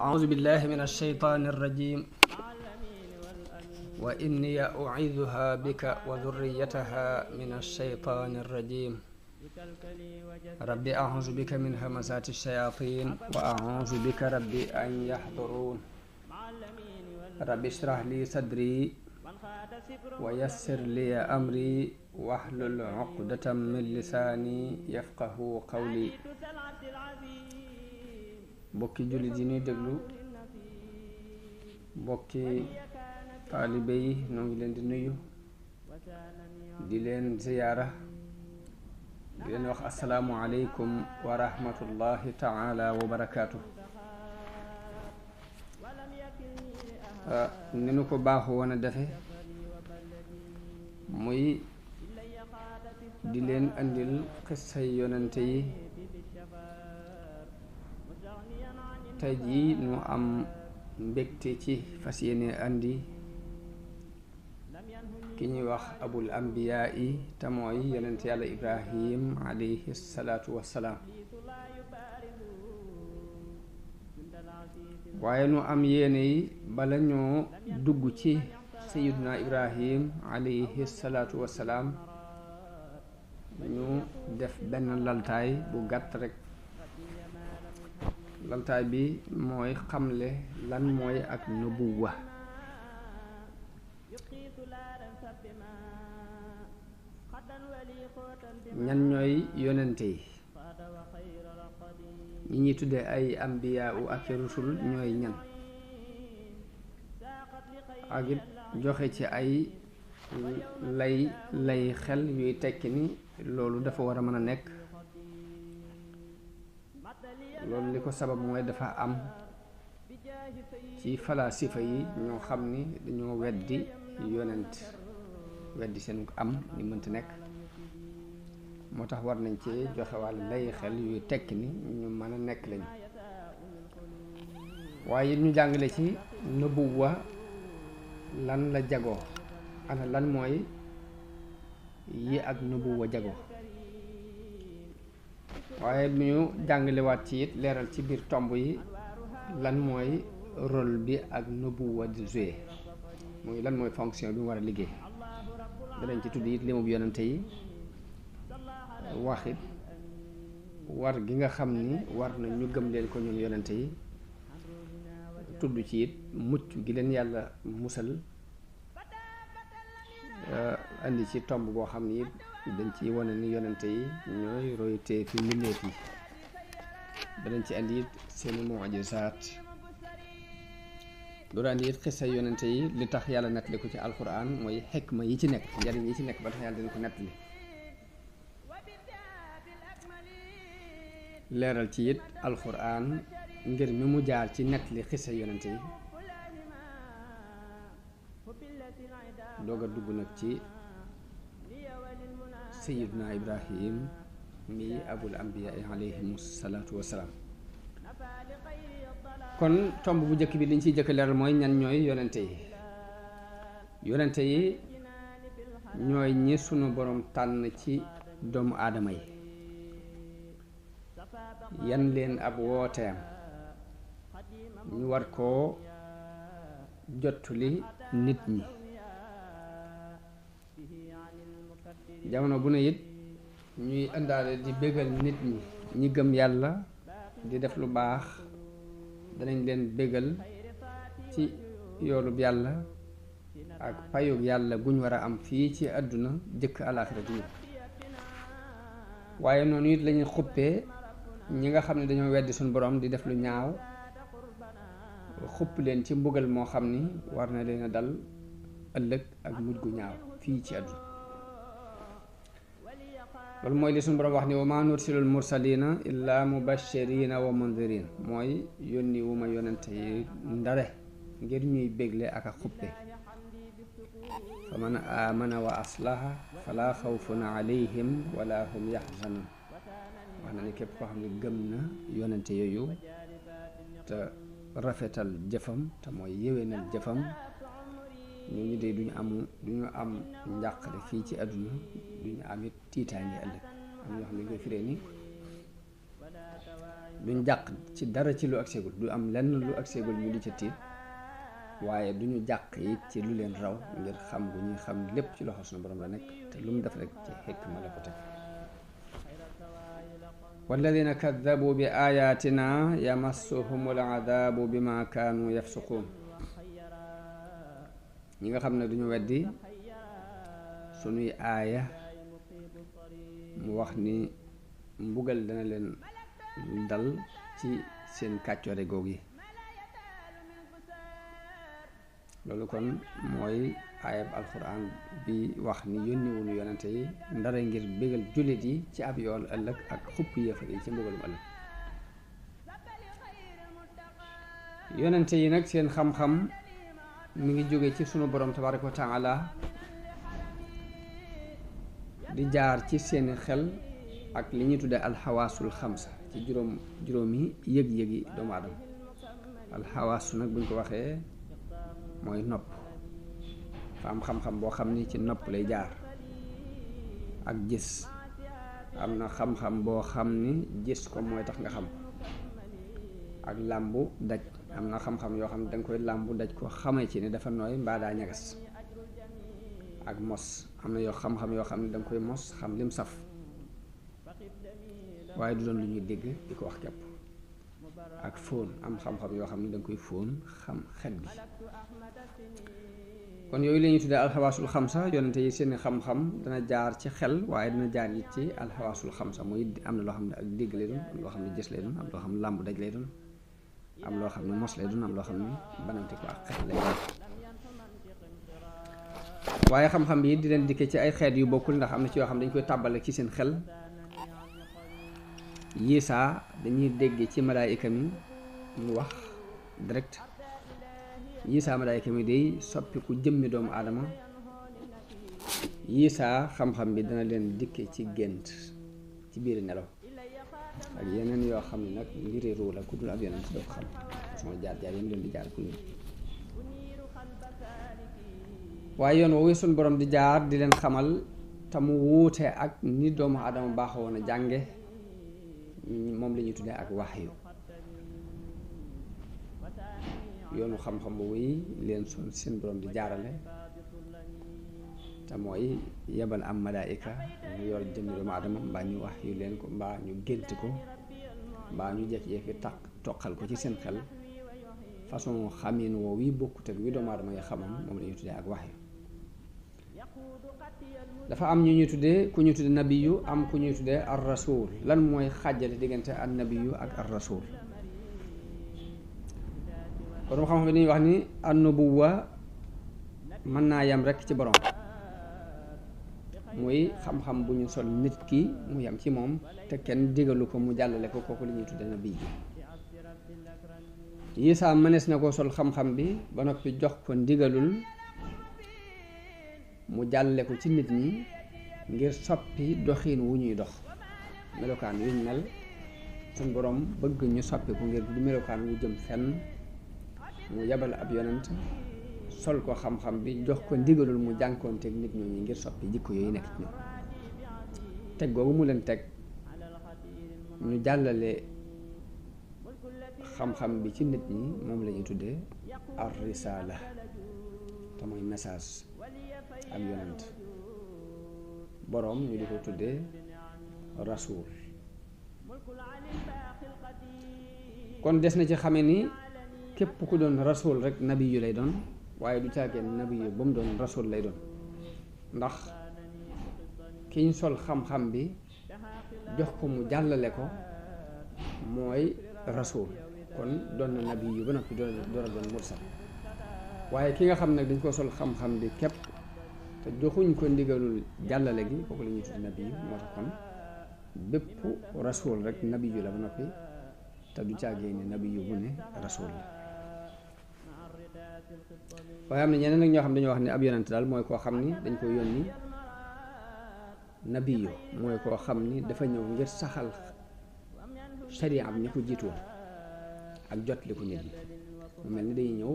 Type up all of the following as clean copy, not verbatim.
أعوذ بالله من الشيطان الرجيم وإني أعيذها بك وذريتها من الشيطان الرجيم ربي أعوذ بك من همزات الشياطين وأعوذ بك ربي أن يحضرون ربي اشرح لي صدري ويسر لي أمري واحلل عقدة من لساني يفقه قولي bokki jullit yi ñuy déglu bokki taalibe yi ñoo ngi leen di nuyu di leen ziyaara di leen wax asalaamu aleykum wa rahmatullahi taala wa barakaatu. ni nu ko baaxu woon a defe muy di leen andil xissay yonente yi. tey jii nu am mbégte ci fas yéene andi ki ñuy wax abul ambiyaa yi te mooy yonent yàlla ibrahim alayhi salaatu wassalaam waaye nu am yéene yi bala ñoo dugg ci sayiduna ibrahim alayhi salaatu wassalaam ñu def benn laltaay bu gàtt rek. laltaay bi mooy xamle lan mooy ak nubuwa ñan ñooy yonente yi ñi ñuy tuddee ay ambiyaa u ak rusul ñooy ñan ak it joxe ci ay lay xel yuy tekki ni loolu dafa war a mën a nekk. loolu li ko sabab mooy dafa am ci falaasifa yi ñoo xam ni dañoo weddi yonent weddi seen am ni mënta nekk moo tax war nañ ci joxe wàll lay xel yuy tekki ni ñu mën a nekk lañu waaye ñu jàngale ci nubuwa lan la jagoo ana lan mooy yi ak nubuwa jagoo waaye bu ñu jàngalewaat ci it leeral ci biir tomb yi lan mooy rôle bi ak nubuwa di jouer muy lan mooy fonction bi mu war a liggéey danañ ci tudd it limub yonante yi wax it war gi nga xam ni war na ñu gëm leen ko ñun yonante yi tudd ci it mucc gi leen yàlla musal andi ci tomb boo xam ni it dañ ci wane ni yonente yi ñooy roytee fi mbindeef yi danañ ci andi it seeni mu'jizaat loolu andi it xisa yonente yi li tax yàlla nettali ko ci alquran mooy xikma yi ci nekk njariñ yi ci nekk ba tax yàlla dina ko nettali leeral ci it alquran ngir mi mu jaar ci nettali xisa yonente yi doog a dugg nag ci sayiduna ibrahim mi abul ambiyaa alayhim salaatu wassalaam kon tomb bu njëkk bi liñ ciy jëkk leeral mooy ñan ñooy yonente yi ñooy ñi sunu borom tànn ci doomu aadama yi yan leen ab wooteem ñu war koo jottuli nit ñi jamono bu ne it ñuy indaale di bégal nit ñi gëm yàlla di def lu baax danañ leen bégal ci yoolub yàlla ak payug yàlla guñ war a am fii ci àdduna jëkk alaaxira di ñëw waaye noonu it lañuy xuppee ñi nga xam ne dañoo weddi suñu borom di def lu ñaaw xupp leen ci mbugal moo xam ni war na leen a dal ëllëg ak mujj gu ñaaw fii ci àdduna loolu mooy li suñu borom wax ni wa maa nursilul mursalina illa mubashirina wa mundirin mooy yónni wu ma yonente yi ndare ngir ñuy bégle ak a xuppe fa man amana wa aslaha fala xawfun alayhim wala hum yaxzanun wax na ni képp koo xam ne gëm na yonente yooyu te rafetal jëfam te mooy yéwénal jëfam ñooñu de duñu am njàqare fii ci àdduna duñu am it tiitaange ëllëg am ñoo xam ne koy firee ni duñ jàq ci dara ci lu agseegul, du am lenn lu agseegul ñu di ca tiit, waaye duñu jàq it ci lu leen raw ngir xam gu ñuy xam lépp ci loxo suñu borom la nekk te lu mu def rek ci xikma la ko teg. walladina kaddabu bi ayatina yamassuhumul adabu bima kaanu yafsuquun. ñi nga xam ne duñu weddi sunuy aaya mu wax ni mbugal dana leen dal ci seen kàccoore goog yi. loolu kon mooy aayab alxuraan bi wax ni yónniwunu yonente yi ndara ngir bégal jullit yi ci ab yool ëllëg ak xupp yéefar yi ci mbugalum ëllëg. yonente yi nag seen xam-xam mi ngi jóge ci sunu borom tabaraka wa taala di jaar ci seeni xel ak li ñuy tudde alxawaasul xamsa ci juróomi yëg-yëgi doomu aadama. alxawaasu nag buñ ko waxee mooy nopp, fa am xam-xam boo xam ni ci nopp lay jaar. ak gis, am na xam-xam boo xam ni gis ko mooy tax nga xam. ak làmbu daj, am na xam-xam yoo xam ne danga koy làmbu daj ko xamee ci ne dafa nooy mbaa daa ñagas. ak mos, am na yoo xam-xam yoo xam ne danga koy mos xam lim saf, waaye du doon lu ñuy dégg di ko wax képp. ak fóon, am xam-xam yoo xam ne danga koy fóon xam xet gi. kon yooyu la ñuy tuddee alxawaasul xamsa. yonente yi seeni xam-xam dana jaar ci xel waaye dana jaar it ci alxawaasul xamsa, muy am na loo xam ne ak dégg lay doon, am loo xam ne gis lay doon, am loo xam ne làmb daj lay doon, am loo xam ne mos lay doon, am loo xam ne banante ko ak xet lay doon. waaye xam-xam bi di leen dikkee ci ay xeet yu bokkul, ndax am na ci yoo xam ne dañ koy tàbbale ci seen xel. yiisaa dañuy dégg ci malaayika mi mu wax direct. yiisaa malaayika mi day soppiku jëmmi doomu aadama. yiisaa xam-xam bi dana leen dikke ci gént ci biir nelaw ak yeneen yoo xam ne nag mbiri ruu la ku dul ab yonent doo ko xam. sama jaar-jaar yam leen di jaar ku ñu. waaye yoon woowu suñ borom di jaar di leen xamal te mu wuute ak ni doomu aadama baaxoo woon a jànge, moom la ñuy tuddee ak waxyu. yoonu xam-xam boobu yi leen seen borom di jaarale te mooy yebal am malaayika mu yor jëmmi doomu aadama, mbaa ñu waxyu leen ko, mbaa ñu gént ko, mbaa ñu jekki-jekki toqal ko ci seen xel. façon xamin woow yi bokkut ak wi doomu aadama yi xamam, moom la ñuy tuddee ak waxyu. dafa am ñu ñuy tuddee ku ñuy tuddee nabiyu, am ku ñuy tuddee ar rasul. lan mooy xàjjale diggante an nabiyu ak ar rasul? borom xam-xam bi dañuy wax ni an nubuwa mën naa yem rekk ci borom, muy xam-xam bu ñu sol nit ki mu yem ci moom te kenn digalu ko mu jàllale ko, kooku li ñuy tuddee nabiyu. Yiisaa mënees na koo sol xam-xam bi ba noppi jox ko ndigalul mu jàlle ko ci nit ñi ngir soppi doxiin wu ñuy dox, melokaan yuñ mel. suñ borom bëgg ñu soppi ko ngir du melokaan wu jëm fenn, mu yebal ab yonent sol ko xam-xam bi jox ko ndigalul mu jànkoonteeg nit ñooñu ngir soppi jikko yooyu nekk ci ñoom. teg googu mu leen teg ñu jàllale xam-xam bi ci nit ñi, moom la ñuy tuddee ar risala te mooy message ak yonent. boroom ñu di ko tuddee rasul. kon des na ci xame ni képp ku doon rasul rek nabi yu lay doon, waaye du caageen nabi yu ba mu doon rasul lay doon, ndax ki ñu sol xam-xam bi jox ko mu jàllale ko mooy rasul. kon doon na nabi yu ba noppi door a doon mursal. waaye ki nga xam nag dañ ko sol xam-xam bi képp te joxuñ ko ndigalul jàllale gi, kooku la ñuy tudd nabi yu. moo tax kon bépp rasul rek nabi yu la ba noppi te du caagee ne nabi yu bu ne rasul la. waaye am na ñeneen nag ñoo xam dañoo wax ne ab yonent daal mooy koo xam ni dañ ko yónni. nabi yu mooy koo xam ni dafa ñëw ngir saxal sharia am ñi ko jiitu woon ak jot li ko nit ñi. mu mel ni dañuy ñëw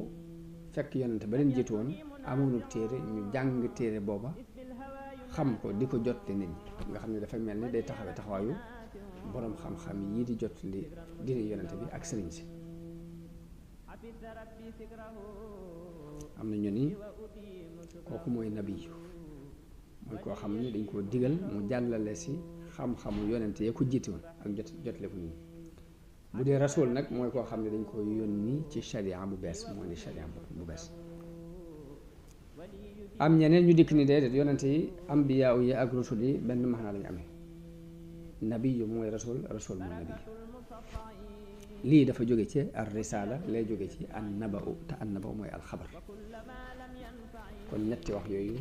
fekk yonent ba leen jiitu woon amoonu téere, ñu jàng téere booba xam ko di ko jot li nit ñi, nga xam ne dafa mel ni day taxawee taxawaayu boroom xam-xam yi di jot li diine yonente bi ak sëriñ si. am na ñu ni kooku mooy nabiyu mooy koo xam ne dañ koo digal mu jàllale si xam-xamu yonente ya ko jiite woon ak jotle ko nit ñi. bu dee rasul nag mooy koo xam ne dañ ko yónni ci sharia bu bees moo indi sharia bu bees. am ñeneen ñu dikk ni déedéet yonente yi ambiyaa yi ak rusul yi benn maxnaa lañu amee. nabiyu mooy rasul rasul mooy nabiyu. lii dafa jóge ci ar risala lay jóge ci an naba'u te an naba'u mooy alxabar. kon ñetti wax yooyu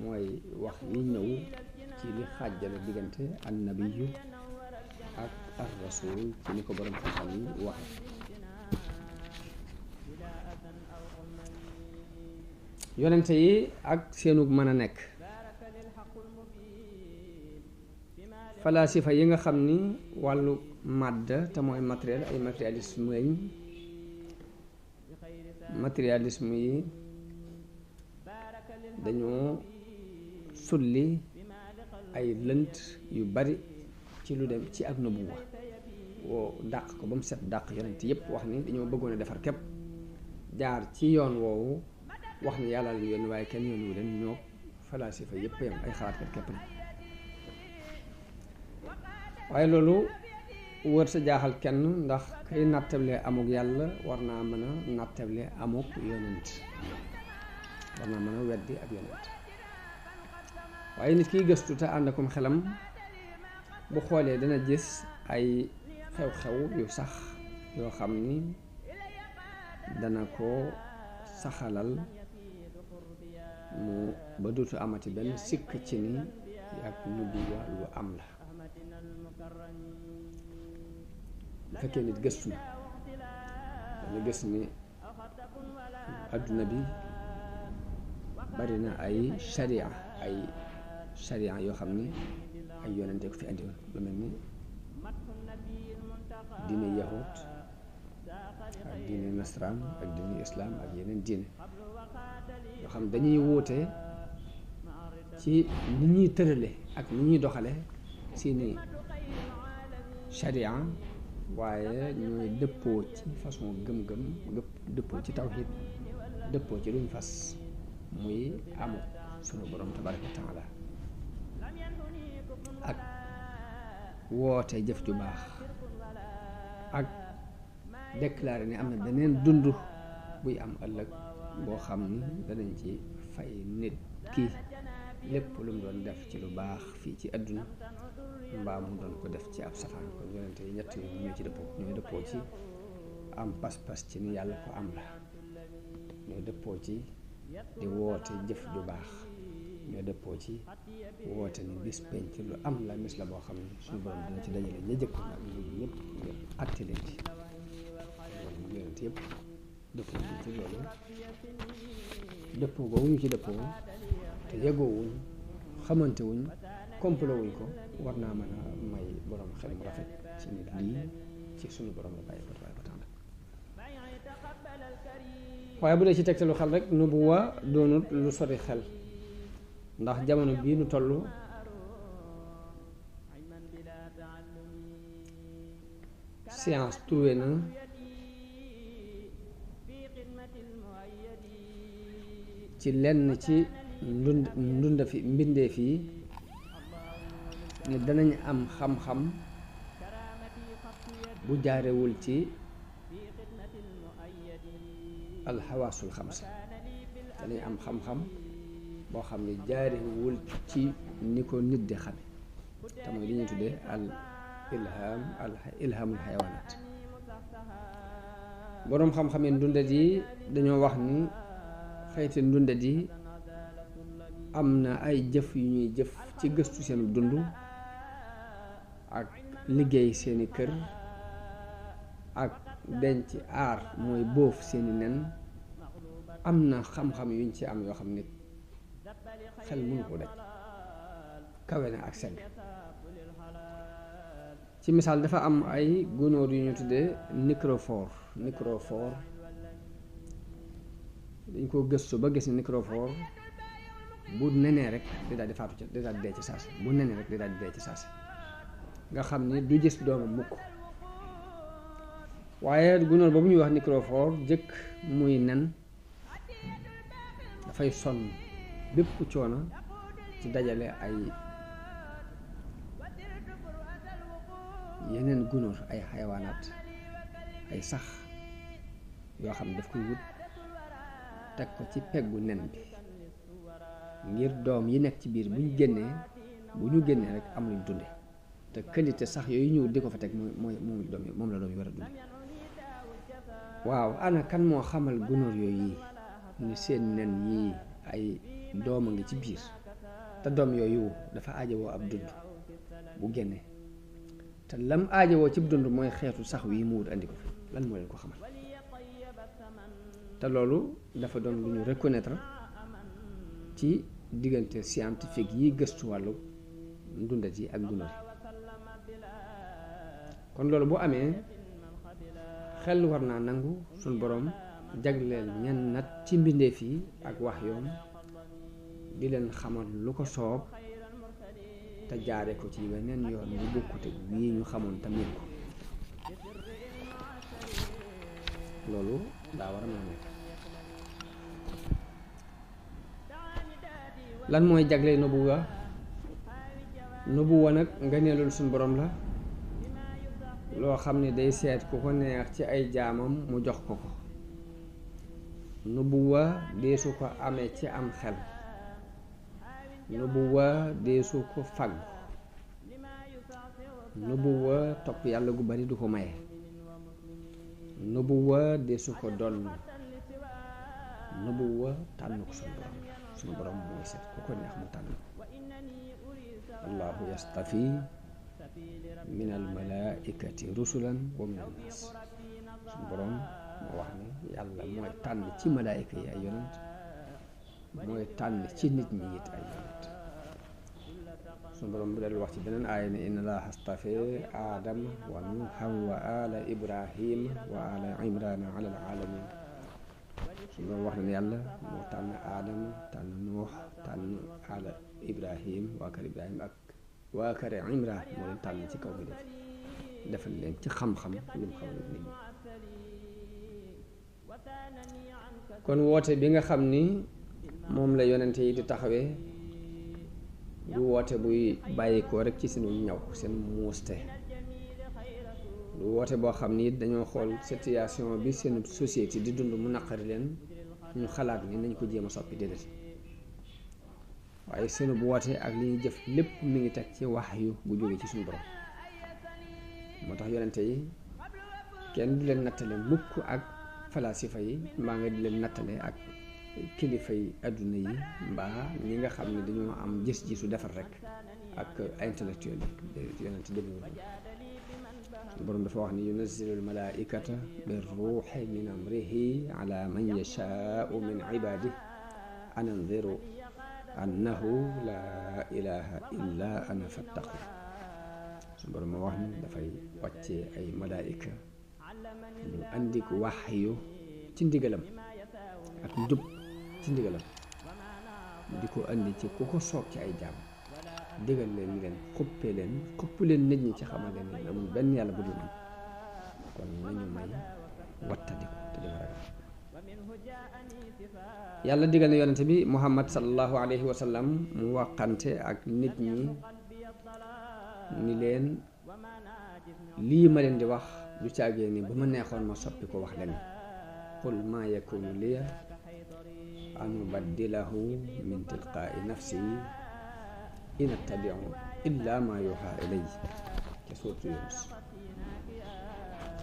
mooy wax yi ñëw ci li xaajale diggante an nabiyu ak ar rasul ci ni ko borom xam-xam yi waxe. yonente yi ak seenu mën a nekk. falaasifa yi nga xam ni wàllu màdd te mooy matériel ay matérialisme lañ. matérialisme yi dañoo sulli ay lënt yu bari ci lu dem ci ak nubuwa woo dàq ko ba mu set dàq yonent yépp wax ni dañoo bëggoon a defar képp jaar ci yoon woowu wax ni yàlla la yoon waaye kenn yoon wu leen ñoo falaasifa yépp yam ay xalaatkat képp la. waaye loolu wër sa jaaxal kenn ndax kay nattable amuk yàlla war naa mën a nattable amuk yonent war naa mën a weddi ak yonent. waaye nit kiy gëstu te ànd akum xelam bu xoolee dana gis ay xew-xew yu sax yoo xam ni dana ko saxalal mu ba dootu amati benn sikk ci ni ak nubuwa lu am la. bu fekkee nit gëstu na dana gis ni adduna bi bari na ay sharia yoo xam ni ay yonente ko fi andi woon lu mel ni diine yahud ak diine nasraan ak diine islam ak yeneen diine yoo xam dañuy wuute ci ni ñuy tërale ak ni ñuy doxale seeni sharia waaye ñooy dëppoo ci façon gëm-gëm dëppoo ci tawhid dëppoo ci luñ fas muy amu sunu borom tabaraka wa taala ak woote jëf ju baax ak déclaré ne am na beneen dund buy am ëllëg boo xam ni danañ ci fay nit ki lépp lu mu doon def ci lu baax fii ci àdduna mbaa mu doon ko def ci ab safaan. kon yonente yi ñett yi ñoo ci dëppoo ñooy dëppoo ci am pas-pas ci ni yàlla ko am la ñooy dëppoo ci di woote jëf ju baax ñooy dëppoo ci woote ni bis penc lu am la mis la boo xam ne suñu borom dina ci dajale ña jëkkoon ak ñu ñëpp ngir àtte leen ci. loolu moom yonente yëpp dëppoo ci loolu dëppoo googu ñu ci dëppoo te yeggoowuñ xamante wuñ complot wuñ ko war naa mën a may borom xel mu rafet ci nit lii ci sunu borom la bàyyi ko tabaaraka wa taala. waaye bu dee ci tegtalu xel rek nubuwa doonut lu sori xel ndax jamono bii nu toll science trouvé na ci lenn ci ndunda fi mbindeef yi ne danañ am xam-xam bu jaarewul ci alxawaasul xamsa danañ am xam-xam boo xam ne jaarewul ci ni ko nit di xame te mooy li ñuy tuddee al ilhaamul xayawaanaat. boroom xam-xam yi ndundat yi dañoo wax ni xeeti ndundat yi am na ay jëf yu ñuy jëf ci gëstu seen dund ak liggéey seeni kër ak denc aar mooy bóof seeni nen am na xam-xam yuñ ci am yoo xam ne xel mënu ko daj kawe na ak segg. ci misaal dafa am ay gunóor yu ñu tuddee microphore dañ ko gëstu ba gis ni microphore bu nenee rek di daal di faatu ca di daal di dee ci saasi bu nenee rek di daal di dee ci saasi nga xam ni du gis doomam mukk waaye gunóor boobu ñuy wax microphore jëkk muy nen dafay sonn bépp coono ci dajale ay yeneen gunóor ay xayawaanaat ay sax yoo xam ne daf koy wut teg ko ci peggu nen bi ngir doom yi nekk ci biir bu ñu génnee rek am luñ dunde te qualité sax yooyu ñëw di ko fa teg moom la doom yi war a dunde waaw ana kan moo xamal gunóor yooyu ni seen nen yi ay doom a ngi ci biir te doom yooyu dafa aajowoo ab dund bu génnee te lam aajowoo ci dund mooy xeetu sax wi mu wut andi ko fi lan moo leen ko xamal te loolu dafa doon lu ñu reconnaître ci diggante scientifique yi gëstu wàllu ndundat yi ak gunóor yi kon loolu bu amee xel war naa nangu suñ boroom jagleel ñenn nat ci mbindeef yi ak wax yoom di leen xamal lu ko soob te jaare ko ci weneen yoon yu bokkute wii ñu xamoon tamit ko loolu daa war a mën a nekk lan mooy jagle nubuwa nag ngëneelul suñ borom la loo xam ne day seet ku ko neex ci ay jaamam mu jox ko ko nubuwa deesu ko amee ci am xel nubuwa deesu ko fagg nubuwa topp yàlla gu bari du ko maye nubuwa deesu ko donn nubuwa tànn ko suñu borom mooy seet ku ko neex mu tànn allahu yastafi min al malaikati rusulan wa min an nas suñu borom moo wax ne yàlla mooy tànn ci malaayika yi ay yonent mooy tànn ci nit ñi it ay yonent suñu borom bu del wax ci beneen aaya ne inna allaha astafa aadama wa nuuhan wa ala ibrahima wa ala imrana ala al alamin suñu borom wax ne yàlla moo tànn aadama tànn nuux tànn ala ibrahim waa kër ibrahim ak waa kër imran moo leen tànn ci kaw bi defal leen ci xam-xam lu mu xam nit ñi kon woote bi nga xam ni moom la yonente yi di taxawee du woote buy bàyyikoo rek ci seenu ñaw seen muuste du woote boo xam ni dañoo xool situation bi seen société di dund mu naqari leen ñu xalaat ni nañ ko jéem a soppi déedéet waaye seenu bu woote ak li ñuy jëf lépp mi ngi teg ci wax yu bu jógee ci suñu borom moo tax yonente yi kenn du leen nattale mukk ak falasifa yi mbaa nga di leen nattale ak kilifa yi adduna yi mbaa ñi nga xam ne dañoo am gis-gisu defar rek ak intellectuel yi yonente demewul suñu borom dafa wax ni yunazzilu al malaikata bi ruuxi min amrihi ala man yashaau min ibadihi an anziru annahu laa ilaha illa ana fattaqu suñu borom moo wax ni dafay wàccee ay malaayika ñu andi ko waxyu ci ndigalam ak njub ci ndigalam di ko andi ci ku ko soob ci ay jaam digal leen ni leen xupp leen nit ñi ci xamal leen ne amul benn yàlla bu dul man kon nañu may wattandiku te dima ragal yàlla digal na yonente bi muhammad sallallahu alayhi wa sallam mu waxante ak nit ñi ni leen lii ma leen di wax du caagee ni bu ma neexoon ma soppi ko wax leen qul ma yakunu liya an ubaddilahu min tilqaai nafsi in attabiu illa ma yuha ilay te suuratu Yunus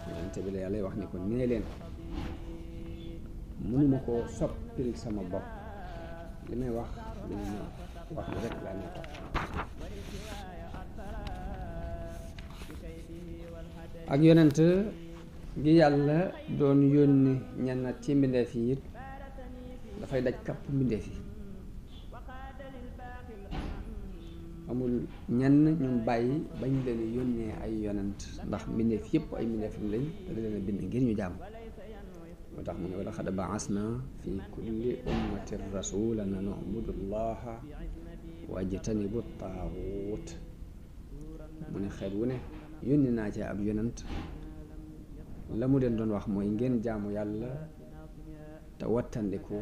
yonente bi la yàlla wax ni ko nee leen mënuma koo soppil sama bopp li may wax li ma wax rek laa ne topp ak yonent gi yàlla doon yónni ñenn ci mbindeef yi it dafay daj kapp mbindeef yi amul ñenn ñu bàyyi bañ leen yónnee ay yonent ndax mbindeef yépp ay mbindeefam lañ te da leen a bind ngir ñu jàmm moo tax mu ne wala xad baasna fi kulli ummatin rasulan an ubudu llaha wajtanibu taaxuut mu ne xeet wu ne yónni naa ci ab yonent la mu leen doon wax mooy ngeen jaamu yàlla te wattandiku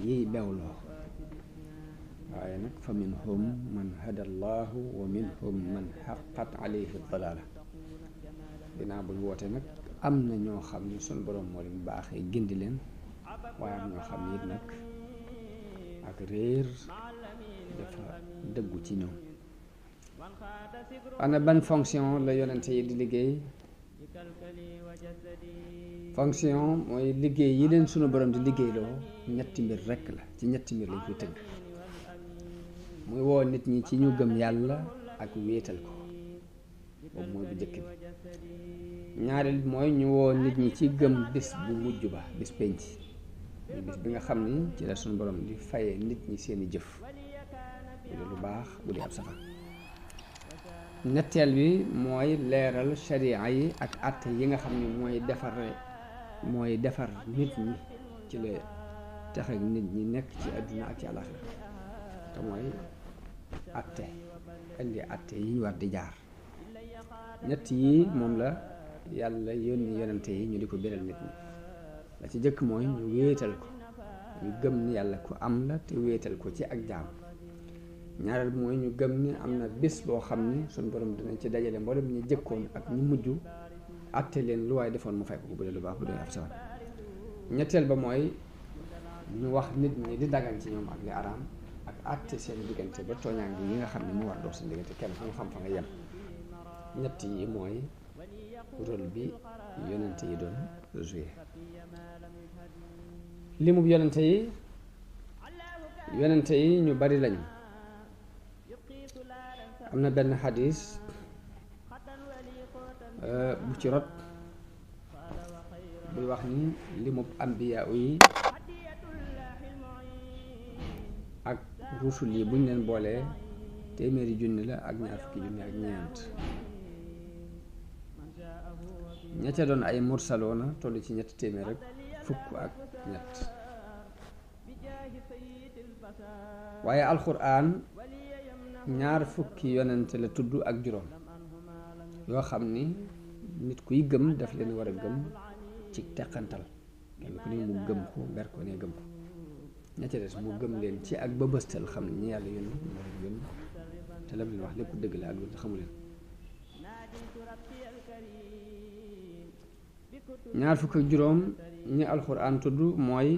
yiy bewloo waaye nag fa minhum man hada allahu wa minhum man xaqat alayhi dalaala dinaa buñ woote nag am na ñoo xam ne sun borom moo leen baaxee gindi leen waaye am ñoo xam ne it nag ak réer dafa dëggu ci ñoom. ana ban fonction la yonente yi di liggéey? fonction mooy liggéey yi leen sunu borom di liggéeyloo ñetti mbir rekk la, ci ñetti mbir lañ koy tënk. muy woo nit ñi ci ñu gëm yàlla ak wéetal ko, boobu mooy bu njëkk bi. ñaareel mooy ñu woo nit ñi ci gëm bis bu mujj ba, bis penc, muy bis bi nga xam ni ci la sunu borom di faye nit ñi seeni jëf, bu dee lu baax bu dee ab safar. ñetteel bi mooy leeral sharia yi ak àtte yi nga xam ni mooy defar nit ñi, ci la tax ak nit ñi nekk ci àdduna ak ci àllaxira, te mooy àtte, indi àtte yi ñu war di jaar. ñett yi moom la yàlla yónni yonente yi ñu di ko biral nit ñi. la ci jëkk mooy ñu wéetal ko, ñu gëm ni yàlla ku am la te wéetal ko ci ak jaam. ñaareel mooy ñu gëm ni am na bés boo xam ni suñu borom dinañ ci dajale mboolem ñu jëkkoon ak ñu mujj àtte leen lu waaye defoon mu fay ko bu dee lu baax bu dee ab sawar. ñetteel ba mooy ñu wax nit ñi di dagan ci ñoom ak li araam, ak àtte seen diggante ba tooñaange yi nga xam ne mu war dox seen diggante kenn ku xam fa nga yem. ñett yi mooy rôle bi yonente yi doon joué. limub yonente yi ñu bari lañu. am na benn xadis bu ci rot buy wax ni limub ambiya yi ak rusul yi buñ leen boolee téeméeri junni la ak ñaar fukki junni ak ñeent. ña ca doon ay mursaloona toll ci ñetti téeméer rek fukk ak ñett. waaye alxuraan ñaar fukki yonente la tudd ak juróom yoo xam ni nit kuy gëm daf leen war a gëm ci teqantal, kenn ku ne mu gëm ko ber ko ne gëm ko. ña ca des mu gëm leen ci ak bëbëstal xam ne ñi yàlla yónni moo leen yónni te lam leen wax lépp dëgg la ak lu xamu leen. ñaar fukk ak juróom ñi alxuraan tudd mooy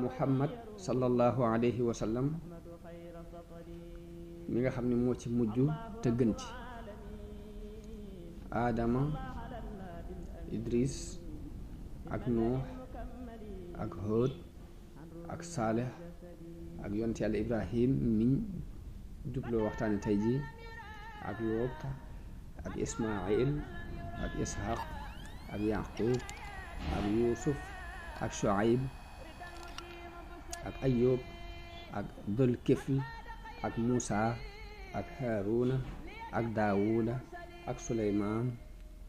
muhammad sallallahu alayhi wa sallam mi nga xam ne moo ci mujj te gën ci, aadama, idris ak nuux ak hóot ak saaleh ak yonent yàlla ibrahim miñ jubloo waxtaane tey ji, ak Luut ak ismail ak ishaq ak yaqub ak yusuf ak shuaib ak ayub ak dul kifl ak muusa ak haaruna ak daawuda ak suleymaan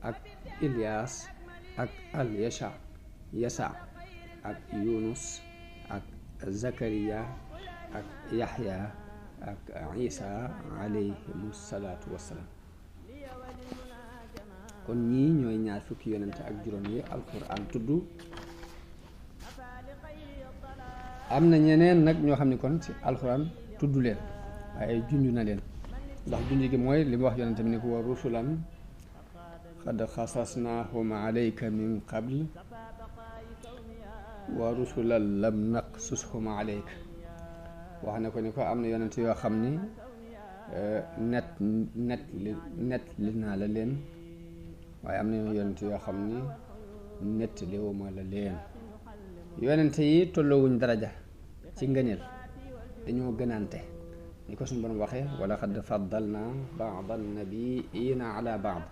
ak ilyas ak al yasa ak yunus ak zakariya ak yaxya ak isa alayhimu salaatu wassalaam. kon ñii ñooy ñaar fukki yonente ak juróom yi alquran tudd. am na ñeneen nag ñoo xam ne kon ci alquran tudd leen waaye junj na leen, ndax junj gi mooy li mu wax yonente bi ne ko wa rusulan qad xasasnaahum alayka min qabl wa rusulan lam naqsushum alayka. wax na ko ni ko am na yonente yoo xam ni net li naa la leen, waaye am na yonente yoo xam ni nettaliwuma la leen. yonente yi tolloowuñ daraja ci ngëneel, dañoo gënante ni ko suñu borom waxee wala xad faddalna baada nabiina ala baad,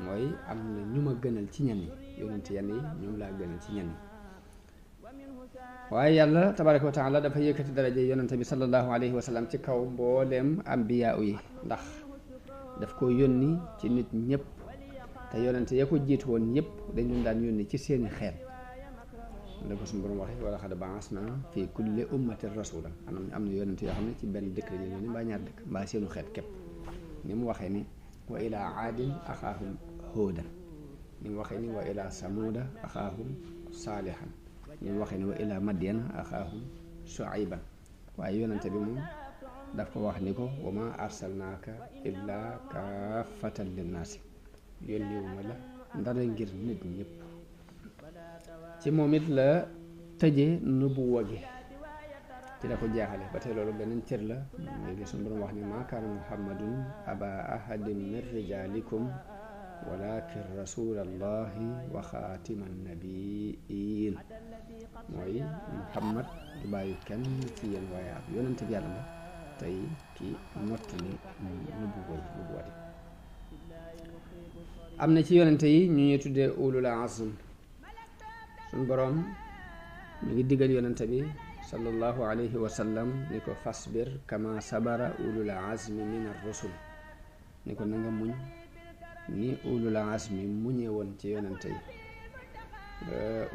mooy am na ñu ma gënal ci ñenn yi, yonente yenn yi ñoom laa gënal ci ñenn yi. waaye yàlla tabaraka wa taala dafa yëkkati daraja yonente bi sallallahu alayhi wa sallam ci kaw mbooleem ambiyaa yi, ndax daf ko yónni ci nit ñëpp, te yonente ya ko jiitu woon ñëpp dañu daan yónni ci seeni xeet. la ko suñu borom waxee wala xad ba'asna fi kulli ummatin rasulan am na yonent yoo xam ne ci benn dëkk la ñu yónni mbaa ñaar dëkk mbaa seenu xeet képp ni mu waxee ni wa ilaa aadin axaahum huudan ni mu waxee ni wa ilaa samuuda axaahum saalihan ni mu waxee ni wa ilaa madyana axaahum shuayban waaye yonente bi moom daf ko wax ni ko wa ma arsalnaaka illaa kaafatan linnaasi yónniwuma la ndara ngir nit ñëpp ci moom it la tëje nubuwa gi ci la ko jeexale ba tey loolu beneen cër la léegi suñu borom wax ni maa kaana muhammadun aba ahadin min rijalikum walakin rasulallahi wa xaatima nabiin mooy muhammad du bàyyi kenn ci yéen waaye ab yonente bi yàlla la tey ki mottali nubuwa di am na ci yonente yi ñu ñuy tuddee ulul azm suñ boroom mi ngi digal yonente bi sallallahu alayhi wa sallam ni ko fasbir kama sabara ulul azmi min ar-rusul ni ko na nga muñ ni ulul azmi muñe woon ci yonente yi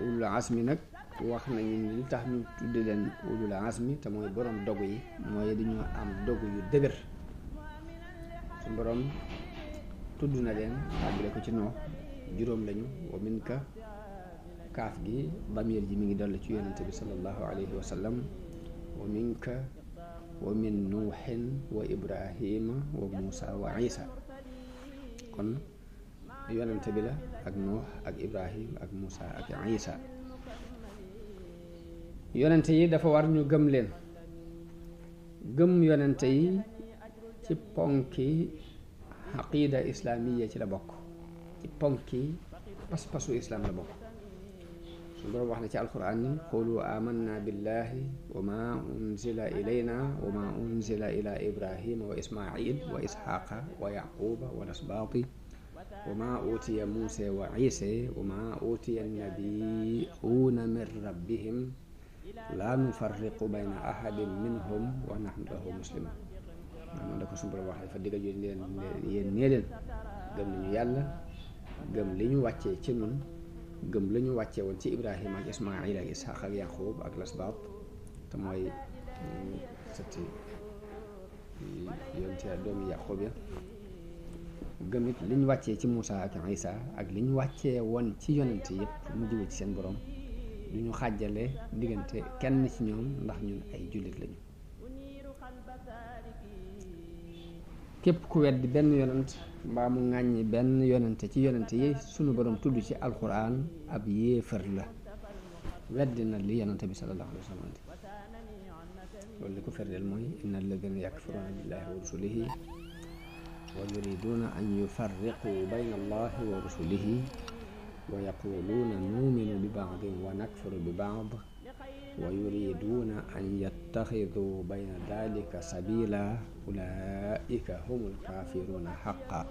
ulul azmi nag wax nañu li tax ñu tudde leen ulul azmi te mooy boroom dogu yi mooy dañoo am dogu yu dëgër suñ boroom tudd na leen àggale ko ci noo juróom lañu wa minka kaaf gi bamir ji mi ngi dolli ci yonente bi sallallahu alayhi wa sallam wa minka wa min nuuhin wa ibrahima wa muusa wa isa kon yonente bi la ak nuux ak ibrahim ak muusa ak isa yonente yi dafa war ñu gëm leen gëm yonente yi ci ponki aqida islaamiya ci la bokk ci ponki pas-pasu islam la bokk suñu boroom wax na ci alquran ni qulu amanna billahi wa ma unzila ilayna wa ma unzila ila ibrahima wa ismail wa ishaqa wa yaquba wa lasbaati wa ma utiya musa wa isa wa ma utiya annabiyuuna min rabbihim la nufarriqu bayna ahadin minhum wa nahnu lahu muslimun noonu la ko suñu boroom wax dafa diggal yéen nee leen gëm nañu yàlla gëm li ñu wàccee ci nun gëm la ñu wàccee woon ci ibrahima ak ismail ak ishaq ak yaqub ak lasbaat te mooy sëtti yonte doomi yaqub ya gëm it li ñu wàccee ci muusa ak isa ak li ñu wàccee woon ci yonente yëpp mu jóge ci seen borom du ñu xàjjale diggante kenn ci ñoom ndax ñun ay jullit lañu képp ku weddi benn yonent mbaa mu ŋàññi benn yonente ci yonente yi sunu borom tudd ci alquran ab yéefar la weddi na li yonente bi sallallahu alayhi wa sallam loolu li ko ferdeel mooy inna alladina yakfuruna billahi wa rusulihi wa yuriduna an yufarriqu bayna allahi wa rusulihi wa yaquluuna nuuminu bi baadin wa nakfuru bi baad wa yuriduuna an yattaxidu bayna dalika sabila ulaika humul kaafiruuna xaqa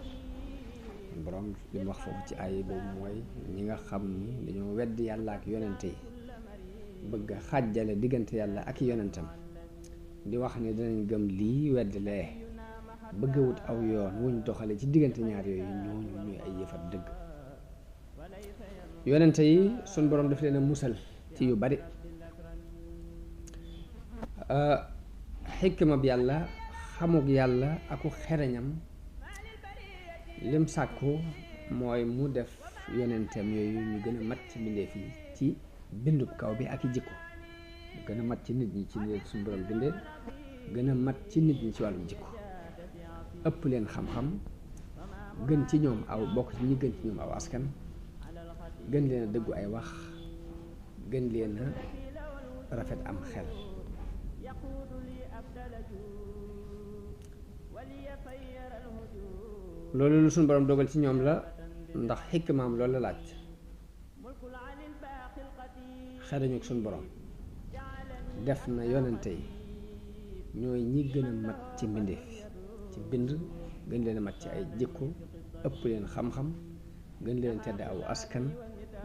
borom li mu wax foofu ci ay boobu mooy ñi nga xam ni dañoo wedd yàlla ak yonente yi bëgg a xàjjale diggante yàlla ak yonentam di wax ne dinañ gëm lii wedd lee bëgg a wut aw yoon wuñ doxale ci diggante ñaar yooyu ñooñu ñuy ay yëfat dëgg yonente yi suñ borom daf leen a musal ci yu bari xikma bi yàlla xamuk yàlla aku xereñam lim sàkku mooy mu def yonenteem yooyu ñu gën a mat ci mbindeef yi ci bindub kaw bi ak i jikko gën a mat ci nit ñi ci leen suñu borom bindee gën a mat ci nit ñi ci wàllum jikko ëpp leen xam-xam gën ci ñoom aw bokk ci ñi gën ci ñoom aw askan gën leen a dëggu ay wax gën leen a rafet am xel loolu lu suñu borom dogal ci ñoom la ndax xikmaam loolu la laaj xereñu suñu borom def na yonente yi ñooy ñi gën a mat ci mbindeef ci bind gën leen a mat ci ay jikko ëpp leen xam-xam gën leen tedd aw askan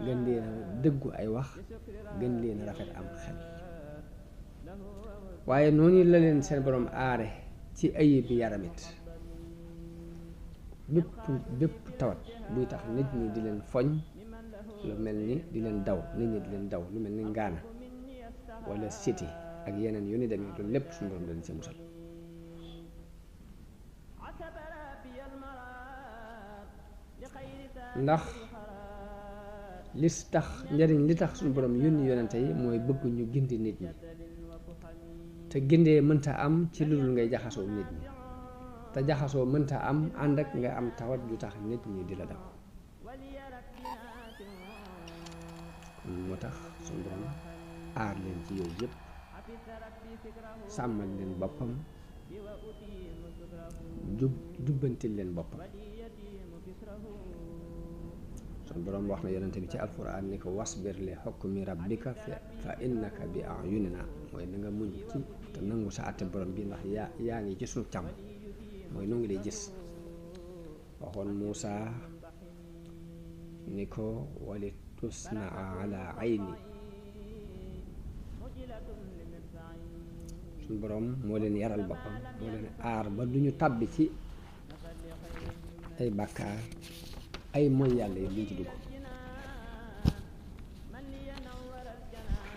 gën leen a dëggu ay wax gën leen a rafet am xel waaye noonu la leen seen borom aare ci ayib bi yaramit bépp tawat buy tax nit ñi di leen foñ lu mel ni di leen daw nit ñi di leen daw lu mel ni ngaana wala siti ak yeneen yu ni demee loolu lépp suñu borom dañ ci musal ndax njariñ li tax suñu borom yónni yonente yi mooy bëgg ñu gindi nit ñi te gindee mënta am ci lu dul ngay jaxasoo nit ñi te jaxasoo mënta am ànd ak nga am tawat ju tax nit ñi di la daw kon moo tax suñu borom aar leen ci yooyu yëpp sàmmal leen boppam jubbantil leen boppam suñu borom wax na yonente bi ci alquran ni ko wasbir li hukmi rabbika fa innaka bi a'yunina mooy na nga muñ ci te nangu sa àtte borom bi ndax yaa ngi ci suñu càmm mooy nu ngi lay gis waxoon Muusa ni ko wali tusnaa ala ayni suñu borom moo leen yaral boppam moo leen aar ba duñu tàbbi ci ay bàkkaar ay mooy yàlla yi duñ ci dugg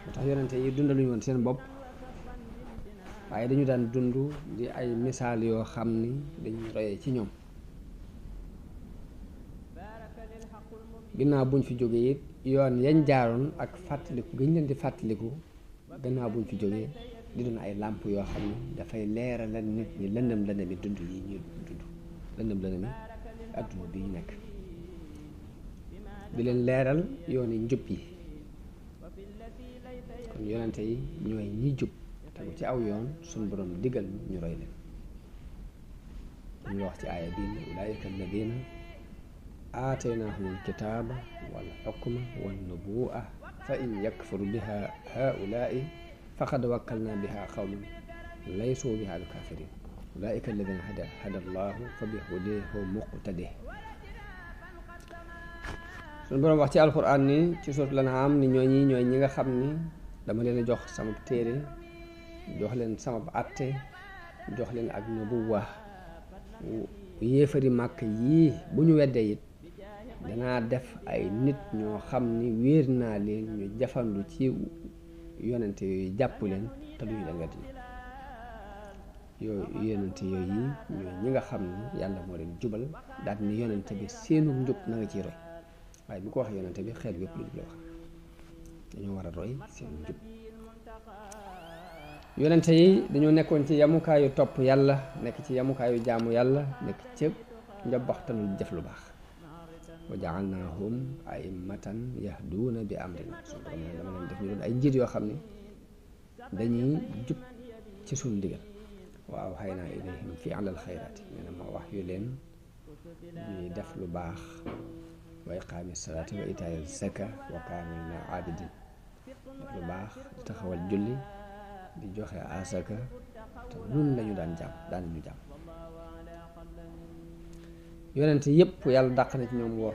moo tax yonente yi dundaluñu woon seen bopp waaye dañu daan dund di ay misaal yoo xam ni dañuy royee ci ñoom ginnaaw buñ fi jógee it yoon yañ jaaroon ak fàttaliku gi ñu leen di fàttaliku gannaaw buñ fi jógee di doon ay làmp yoo xam ne dafay leeralal nit ñi lëndëm lëndëmi dund yi ñuy dund lëndëm lëndëmi adduna bi ñu nekk di leen leeral yooni njub yi kon yonente yi ñooy ñi jub tegu ci aw yoon suñu borom digal ñu roy leen ñu wax ci aaya bii ne ulaayika alladina aataynahum alkitaaba wal xukma wan nubuwa fa in yakfur biha haulaai faqad wakkalna biha qawman laysu biha bi kafirin ulaayika alladina hada allahu fa bi hudahu muqtadi suñu borom wax ci alquran ni ci suuratul An'aam ni ñooñi ñooy ñi nga xam ni dama leen a jox sama téere jox leen sama àtte jox leen ak nubuwa yéefari màkk yii bu ñu weddee it danaa def ay nit ñoo xam ni wéer naa leen ñu jafandu ci yonente yooyu jàpp leen te duñu leen weddi yooyu yonente yooyu ñooy ñi nga xam ni yàlla moo leen jubal daal ni yonente bi seenu njub na nga ciy roy waaye bu ko wax yonente bi xeet yépp lu jub la wax dañoo war a roy seenu njub yonente yi dañoo nekkoon ci yamukaayu topp yàlla nekk ci yamukaayu jaamu yàlla nekk ci njaboxtanul jëf lu baax wa ja'alnaahum a'immatan yahduuna bi amrina suñu borom ne dama leen def ñu doon ay njiit yoo xam ne dañuy jub ci suñu ndigal wa awhaynaa ilayhim fi'lal xayraati nee na ma wax yu leen ñuy def lu baax wa iqaami salaati wa itaa'i zaka wa kaanu lanaa aabidiin def lu baax di taxawal julli di joxe asaka te nun lañu daan ñu jàmm yonente yépp yàlla dàq na ci ñoom wor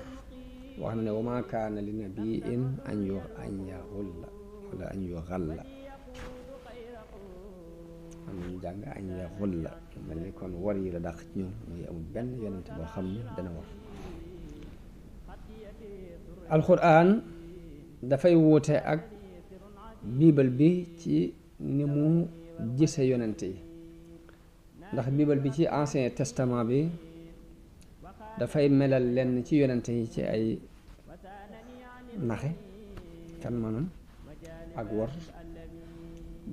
wax na ne wa maa kaana li nabiin an yaxulla wala an yuxalla am nañu jàng an yaxulla mel ni kon wor yi la dàq ci ñoom muy amul benn yonente boo xam ne dana wor alquran dafay wuute ak biibal bi ci ni mu gise yonente yi ndax biibal bi ci ancien testament bi dafay melal lenn ci yonente yi ci ay naxe kan manam ak wor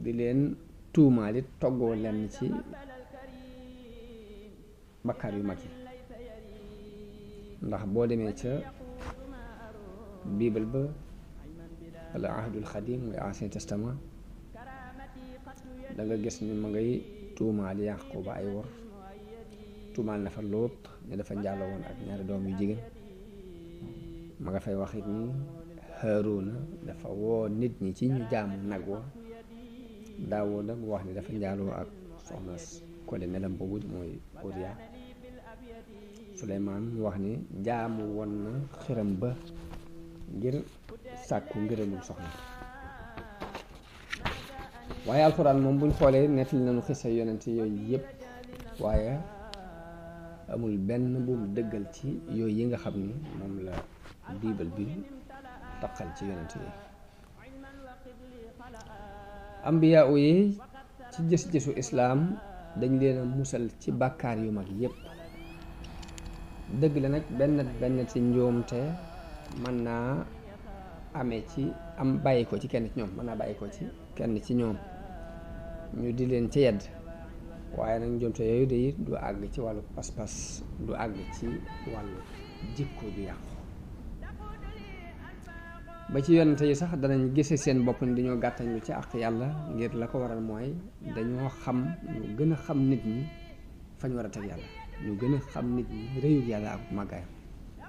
di leen tuumaalit toggoo lenn ci bakkaar yu mag yi ndax boo demee ca biibal ba wala ahdul xadim mooy ancien testament da nga gis ni ma ngay tuumaal Yaquba ay wor tuumaal na fa Lóot ne dafa njaaloo woon ak ñaari doom yu jigéen ma nga fay wax it ni Haaruna dafa woo nit ñi ci ñu jaamu nag wa Daawuda mu wax ni dafa njaaloo ak soxna Kole nelam boobu mooy Uriya Suleymaan mu wax ni jaamu woon na xiram ba ngir sàkku ngërëmul soxna waaye alxuraan moom buñ xoolee nettali nañu xisa yonent yooyu yëpp waaye amul benn bu mu dëggal ci yooyu yi nga xam ni moom la biibal bi taqal ci yonent yi ambiya yi ci gis-gisu islaam dañ leen a musal ci bàkkaar yu mag yépp dëgg la nag benn ci njuumte mën naa amee ci am bàyyi ko ci kenn ci ñoom mën naa bàyyi ko ci kenn ci ñoom ñu di leen ci yedd waaye nag njuumte yooyu de du àgg ci wàllu pas-pas du àgg ci wàllu jikko ju yàqu ba ci yonente yi sax danañ gise seen bopp ni dañoo gàttañ lu ci àq yàlla ngir la ko waral mooy dañoo xam ñu gën a xam nit ñi fañ war a teg yàlla ñu gën a xam nit ñi réyug yàlla ak màggaayam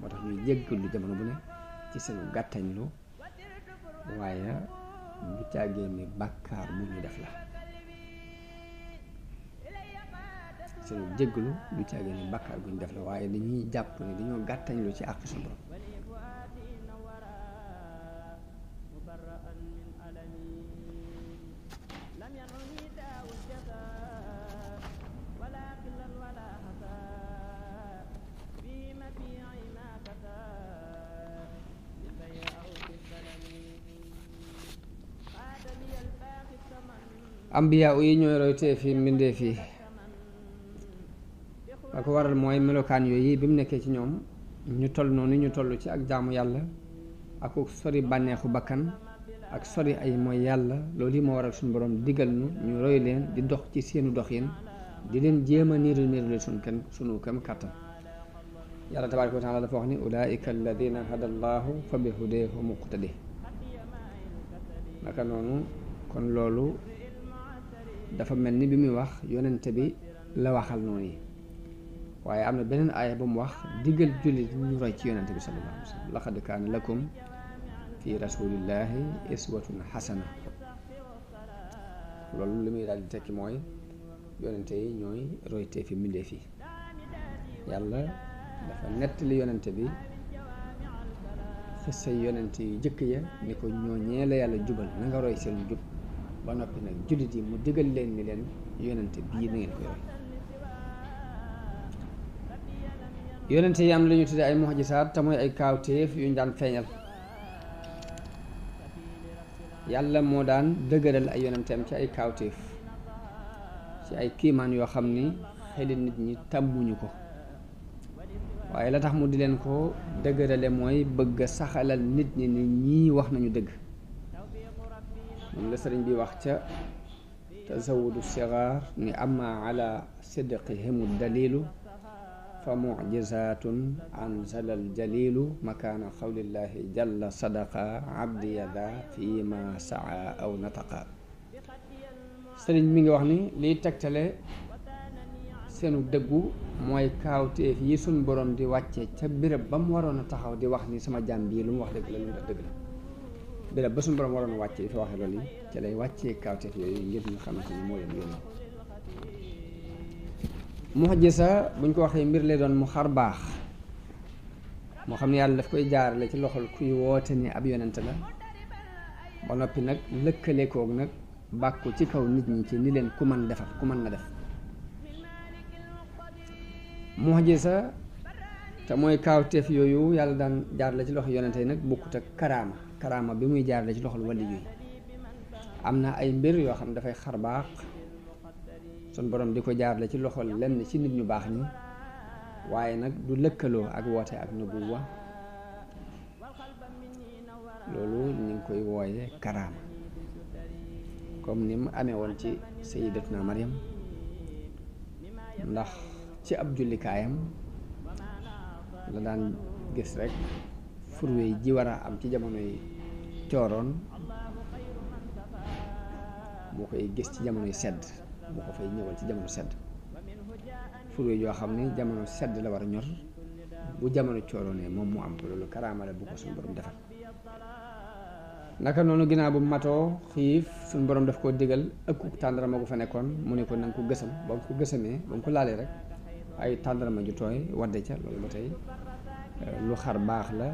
moo tax ñuy jéggalu jamono bu ne ci seen gàttañ lu waaye bu caagee ni bàkkaar bu ñu def la seen jéggalu du caagee ni bàkkaar bu ñu def la waaye dañuy jàpp ne dañoo gàttañ lu ci àq suñu borom ambiya yi ñooy roytee fi mbindeef yi la ko waral mooy melokaan yooyu bi mu nekkee ci ñoom ñu toll noonu ñu toll ci ak jaamu yàlla ak sori bànneexu bakkan ak sori ay mooy yàlla loolu yi moo waral suñu borom digal ñu roy leen di dox ci seenu doxin di leen jéem a niiru sunu kem kàttan yàlla tabaaraka wa taala dafa wax ni ulaika alladina hada allahu fa bi hudeehu muqtadi naka noonu kon loolu dafa mel ni bi muy wax yonente bi la waxal noonu yi waaye am na beneen aaya ba mu wax diggal jullit ñu roy ci yonente bi sallallahu alayhi wa sallam laqad kaana lakum fi rasulillahi iswatun xasana loolu li muy daal di tekki mooy yonente yi ñooy roytee fi mbindeef yi yàlla dafa nettali yonente bi xissa yonente yu jëkk ya ni ko ñooñee la yàlla jubal na nga roy seen jub ba noppi nag jullit yi mu digal leen ni leen yonente bii na ngeen koy roy yonente yi am la ñu tudde ay mu'jisaat te mooy ay kaawteef yu ñu daan feeñal yàlla moo daan dëgëral ay yonenteem ci ay kaawteef ci ay kiimaan yoo xam ni xeli nit ñi tàmbuñu ko waaye la tax mu di leen ko dëgërale mooy bëgg saxalal nit ñi ni ñii wax nañu dëgg moom la sëriñ bi wax ca tazawudu sigaar ni amma ala sidqihimu dalilu fa mucjizatun anzala aljalilu makaana qawlillahi jalla sadaqa abdi yada fi ma saa aw nataqa sëriñ mi ngi wax ni liy tegtale seenu dëggu mooy kaawteef yi suñ borom di wàcce ca béréb ba mu waroon a taxaw di wax ni sama jaam bii lu mu wax dëgg la lu mu def dëgg la béréb ba suñ borom waroon a wàcce di fa waxe loolu yi ci lay wàccee kaawteef yooyu ngir ñu xamante ni moo leen yónni mu'jiza buñ ko waxee mbir lay doon mu xar baax moo xam ne yàlla daf koy jaarale ci loxol kuy woote ni ab yonent la ba noppi nag lëkkale koog nag bàkku ci kaw nit ñi ci ni leen ku mën defal ku mën na def mu'jiza te mooy kaawteef yooyu yàlla daan jaarale ci loxo yonente yi nag bokkut ak karaama bi muy jaarale ci loxol wali yi am na ay mbir yoo xam ne dafay xar baax sun borom di ko jaarale ci loxol lenn ci nit ñu baax ñi waaye nag du lëkkaloo ak woote ak nubuwa loolu ñu ngi koy wooye karaama comme ni mu amee woon ci sayyidatuna Maryam ndax ci ab jullikaayam la daan gis rek furwe ji war a am ci jamonoy cooroon moo koy gis ci jamonoy sedd moo ko fay ñëwal ci jamono sedd furwe yoo xam ne jamono sedd la war a ñor bu jamono cooroonee moom mu am ko loolu karaama la bu ko suñu borom defal naka noonu ginnaaw bu matoo xiif suñu borom daf koo digal ëkku tàndarama gu fa nekkoon mu ne ko nanga ko gësam ba mu ko gësamee ba mu ko laalee rek ay tàndarama ju tooy wadde ca loolu ba tey lu xar baax la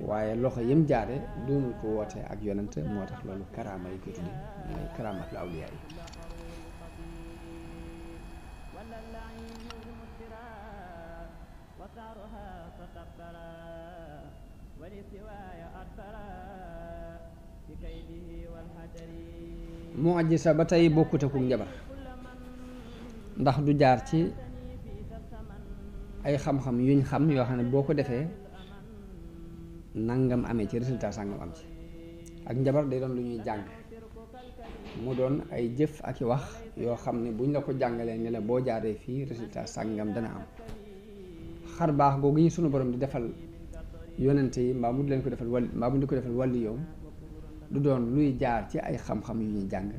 waaye loxo yëm jaare doonul ko woote ak yonent moo tax loolu karaama yi koy tudde mooy karaamat la awliyaa yi mu'jiza ba tey bokkut ak njabar ndax du jaar ci ay xam-xam yuñ xam yoo xam ne boo ko defee nangam amee ci résultat sangam am ci ak njabar day doon lu ñuy jàng mu doon ay jëf ak i wax yoo xam ne buñ la ko jàngalee ni la boo jaaree fii résultat sangam dana am xar baax googu yi sunu borom di defal yonente yi mbaa mu di leen ko defal wàll mbaa mu di ko defal wàlli yow du doon luy jaar ci ay xam-xam yu ñuy jàng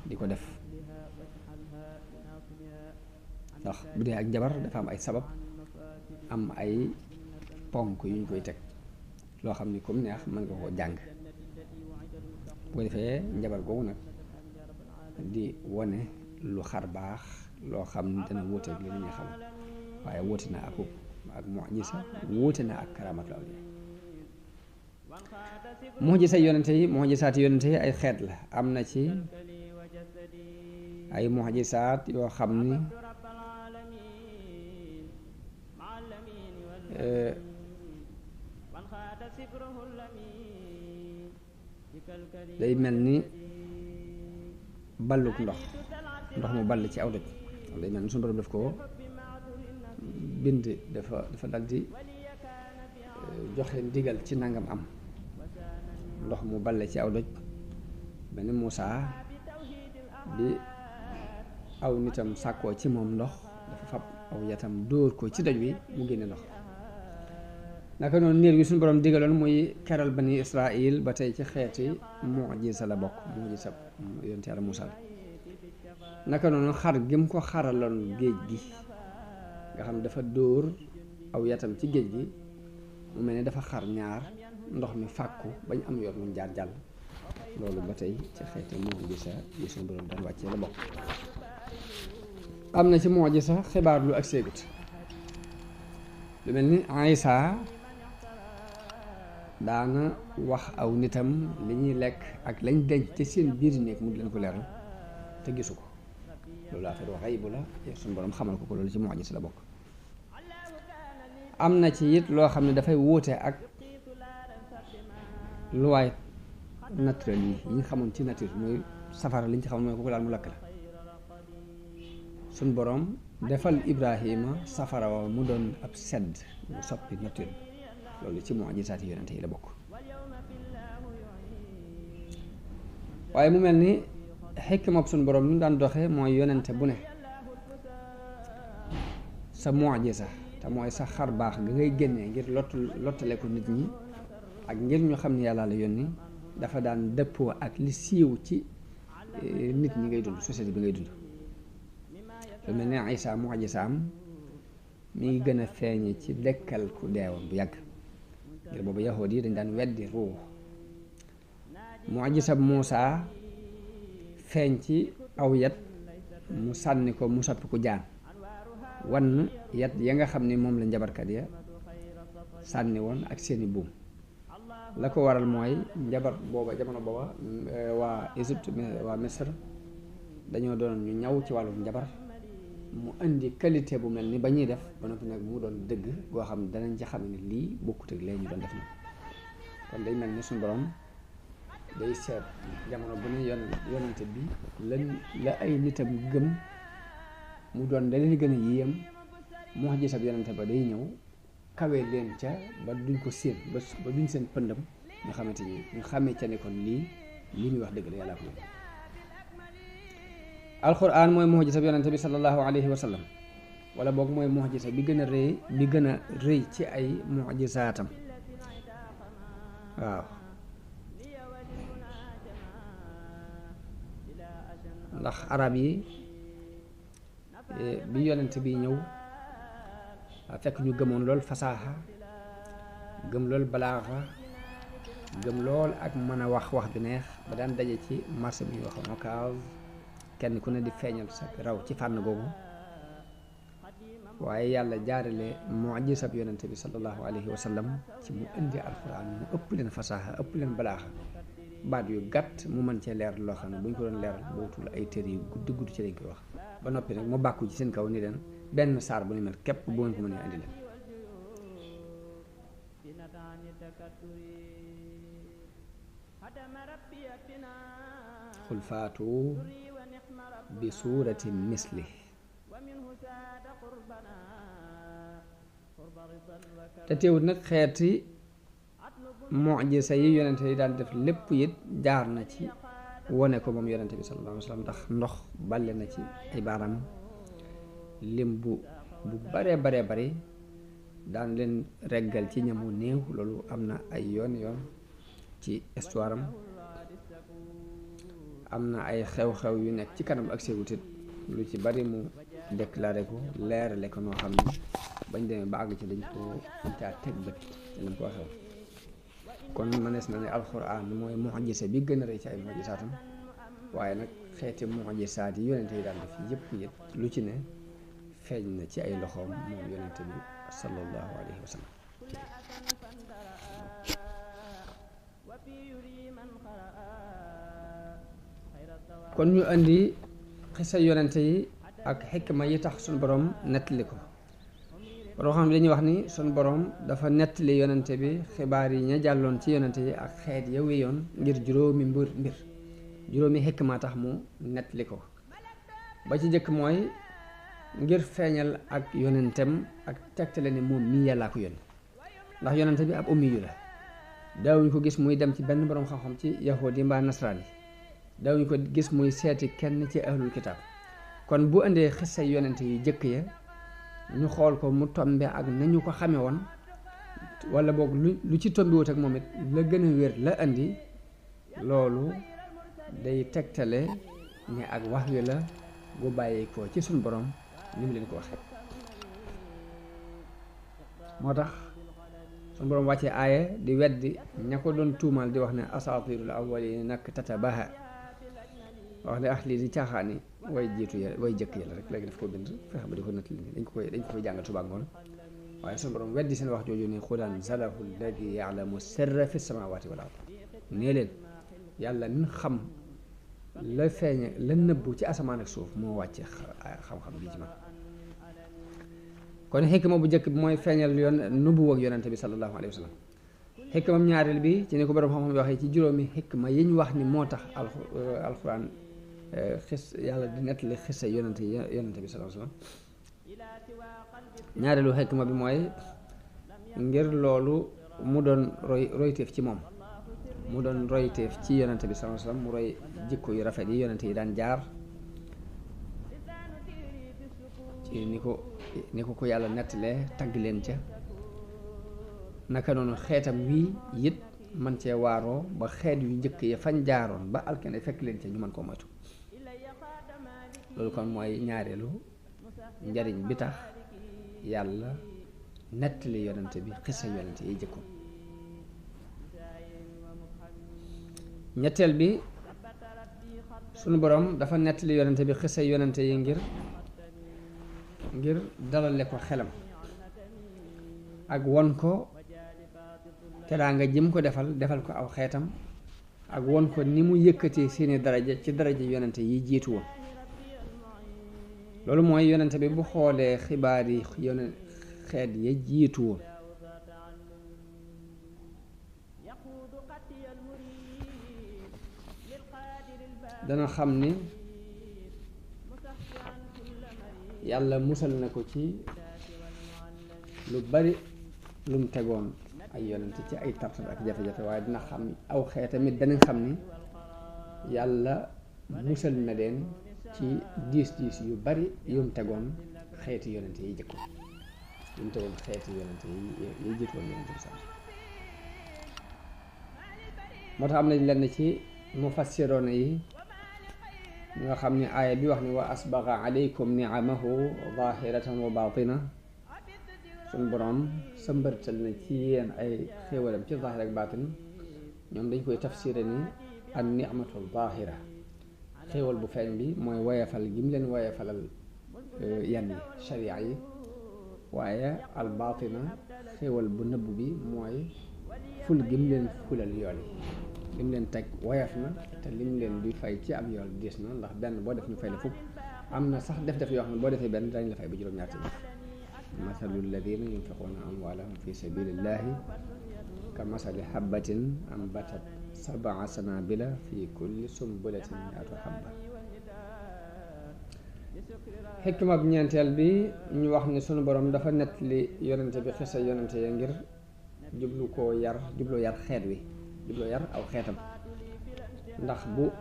di ko def ndax bu dee ak njabar dafa am ay sabab am ay ponk yu ñu koy teg loo xam ni comme neex mën nga koo jàng bu ko defee njabar googu nag di wone lu xar baax loo xam ni dana wuuteeg li nit ñi xam waaye wuute na ak mu'jiza wuute na ak karamatul awliya mu'jiza yonente yi mu'jizaati yonente yi ay xeet la am na ci ay mu'jizaat yoo xam ni day mel ni balluk ndox mu ball ci aw doj day mel ni suñu borom def ko bind dafa dal di joxe ndigal ci nangam am ndox mu balle ci aw doj mel ni Muusaa bi aw nitam sàkkoo ci moom ndox dafa fab aw yatam dóor ko ci doj wi mu génne ndox naka noonu niir gi suñu borom digaloon muy keral bani Israil ba tey ci xeeti mu'jiza la bokk mu'jiza yonent Yàlla Muusaa naka noonu xar gi mu ko xaraloon géej gi nga xam dafa dóor aw yatam ci géej gi mu mel ni dafa xar ñaar ndox mi fàkku bañ am yoon muñ jaar jàll loolu ba tey ci xeeti mu'jiza yi suñu borom daan wàccee la bokk am na ci mu'jiza xibaar lu ak séegut lu mel ni Isaa daana wax aw nitam li ñuy lekk ak lañ denc ci seen biir néeg mu di leen ko leeral te gisu ko loolu affaire wax xaybu la suñu borom xamal ko loolu ci mu'jiza la bokk am na ci it loo xam ne dafay wuute ak luwaay naturel yi ñu xamoon ci nature mooy safara liñ ci xamoon mooy kooku daal mu lakk la suñ boroom defal Ibrahima safara wa mu doon ab sedd mu soppi nature loolu ci mu'jizaati yonente yi la bokk waaye mu mel ni xikma suñ boroom ni mu daan doxee mooy yonente bu ne sa mu'jiza te mooy sa xar baax nga ngay génnee ngir lottale ko nit ñi ak ngir ñu xam ne yàlla la yónni dafa daan dëppoo ak li siiw ci nit ñi ngay dund société bi ngay dund lu mel ne Isaa mu'jizaam mi ngi gën a feeñe ci dekkal ku deewoon bu yàgg ngir boobu yahuud yi dañ daan weddi ruux mu'jizaam Muusaa feeñ ci aw yat mu sànni ko mu soppi ku jaan wan yat ya nga xam ni moom la njabarkat ya sànni woon ak seeni buum la ko waral mooy njabar booba jamono booba waa Égypte waa Misr dañoo doon ñu ñaw ci wàllu njabar mu indi qualité bu mel ni ba ñuy def ba noppi nag mu doon dëgg goo xam ne danañ ci xam ne lii bokkut ak lee ñu doon def na kon day mel ni suñu borom day seet jamono bu ne yonente bi la ay nitam gëm mu doon da leen gën a yéem mu'jiza ab yonente ba day ñëw kawe leen ca ba duñ ko séen ba duñ seen pëndam ñu xamante ni ñu xamee ca ne kon lii muy wax dëgg la yàlla ko yóbbu alquran mooy mu'jiza ab yonente bi sallallahu alayhi wa sallam wala boog mooy mu'jiza bi gën a rëy ci ay mu'jizaatam waaw ndax arab yi bi yonent bi ñëw fekk ñu gëmoon lool fasaaxa gëm lool balaaxa gëm lool ak mën a wax ju neex ba daan daje ci marché bi ñuy wax Ocass kenn ku ne di feeñal sa raw ci fànn googu waaye yàlla jaarale mu'jiza ab yonent bi sallallahu alayhi wa sallam ci mu indi alquran mu ëpp leen fasaaxa ëpp leen balaaxa baat yu gàtt mu mën cee leer loo xam ne bu ñu ko doon leeral bootul ay tër yu gudd ci lañ koy wax ba noppi nag mu bàkku ci seen kaw ni leen benn saar bu ni mel képp bu ngeen ko mënee andi leen xul faatu bi suuratin misli te teewut nag xeeti mujisa yi yonente yi daan def lépp it jaar na ci wone ko moom yonente bi sallallahu alayhi wa sallam ndax ndox balle na ci ay baaraam lim bu bare bari daan leen reggal ci ñamu néew loolu am na ay yoon ci histoire am na ay xew-xew yu nekk ci kanam ak ségutit lu ci bari mu déclaré ko leerale ko noo xam ne bañ demee ba àgg ci dañ caa teg bët ci lañ ko waxee kon mënees na ne alxuraan mooy mujisa bi gën a rëy ci ay mujisaatam waaye nag xeeti mujisaat yi yonente yi daan def yëpp lu ci ne feeñ na ci ay loxoom moom yonente bi sallallahu alayhi wa sallam kon ñu indi xisa yonente yi ak xikma yi tax suñ borom nettali ko boo xam ne dañuy wax ni suñ borom dafa nettali yonente bi xibaar yi ña jàlloon ci yonente yi ak xeet ya wéyoon ngir juróomi mbir juróomi xikma tax mu nettali ko ba ci jëkk mooy ngir feeñal ak yonentem ak tegtale ni moom mii yàllaa ko yónni ndax yonente bi ab ummi yu la daawuñu ko gis muy dem ci benn borom xam-xam ci yahud yi mbaa nasraan yi daawuñu ko gis muy seeti kenn ci ahlul kitaab kon bu indee xissa yonente yu jëkk ya ñu xool ko mu tombe ak nañu ko xame woon wala boog lu ci tombiwut ak moom it la gën a wér la indi loolu day tegtale ne ak wax wi la bu bàyyi ko ci suñ borom ni mu leen ko waxee moo tax suñ borom wàccee aaya di weddi ña ko doon tuumal di wax ne asaatirul awwalin nag tatabaha wax ne lii di caaxaani way jiitu ya way jëkk ya la rek léegi daf ko bind fexe ba di ko nettali dañ ko koy jàngal suba ngoon waaye suñu borom weddi seen wax jooju ne xul anzalahu alladi ya'lamu sirra fi samawati wal ard nee leen yàlla min xam la feeñe la nëbbu ci asamaan ak suuf moo wàcce xam-xam bi ci man kon xikma bu njëkk bi mooy feeñal yoon nubu ak yonente bi sallallahu alayhi wa sallam xikmam ñaareel bi ci ni ko borom xam-xam waxee ci juróomi xikma yi ñu wax ni moo tax alxuraan xis yàlla di nettali xisa yonente bi sallallahu alayhi wa sallam ñaareelu xikma bi mooy ngir loolu mu doon royteef ci moom mu doon royteef ci yonente bi sallallahu alayhi wa sallam mu roy jikko yu rafet yi yonente yi daan jaar ci ni ko yàlla nettalee tagg leen ca naka noonu xeetam wii it man cee waaroo ba xeet yu njëkk ya fañ jaaroon ba alkane fekk leen ca ñu mën koo moytu loolu kon mooy ñaareelu njariñ bi tax yàlla nettali yonente bi xisa yonente yi jëkkoon ñetteel bi sunu borom dafa nettali yonente bi xisa yonente yi ngir dalale ko xelam ak won ko teraanga jëm ko defal ko aw xeetam ak won ko ni mu yëkkatee seeni daraja ci daraja yonente yi jiitu woon loolu mooy yonente bi bu xoolee xibaar yi xeet ya jiitu woon dana xam ni yàlla musal na ko ci lu bari lum tegoon ay yonente ci ay tartar ak jafe-jafe waaye dina xam aw xeet tamit danañ xam ni yàlla musal na leen ci diis yu bari yum tegoon xeeti yonente yi jëkkoon yum tegoon xeeti yonente yi jiitu woon yonente bi sax moo tax am nañ lenn ci mufassiroona yi ñoo xam ne aaya bi wax ni wa asbaga alaykum ni'amahu zahiratan wa batina suñ borom sëmbërtal na ci yéen ay xéewalam ci zahir ak batin ñoom dañ koy tafsiré ni an ni'matul zahira xéewal bu feeñ bi mooy woyefal gi mu leen woyefalal yenn yi sharia yi waaye al batina xéewal bu nëbb bi mooy ful gi mu leen fulal yool yi li mu leen teg woyof na te li mu leen di fay ci am yool diis na ndax benn boo def ñu fay la fukk am na sax def yoo xam ne boo defee benn dañ la fay ba juróom-ñaar téeméer mathalu alladina yunfiquuna amwaalahum fi sabilillahi ka masali habbatin ambatat sab'a sanabila fi kulli sumbulatin mi'atu habba. xikma bu ñeenteel bi ñu wax ni sunu borom dafa nettali yonente bi xisa yonente ya ngir jubloo yar xeet wi jubloo yar aw xeetam, ndax bu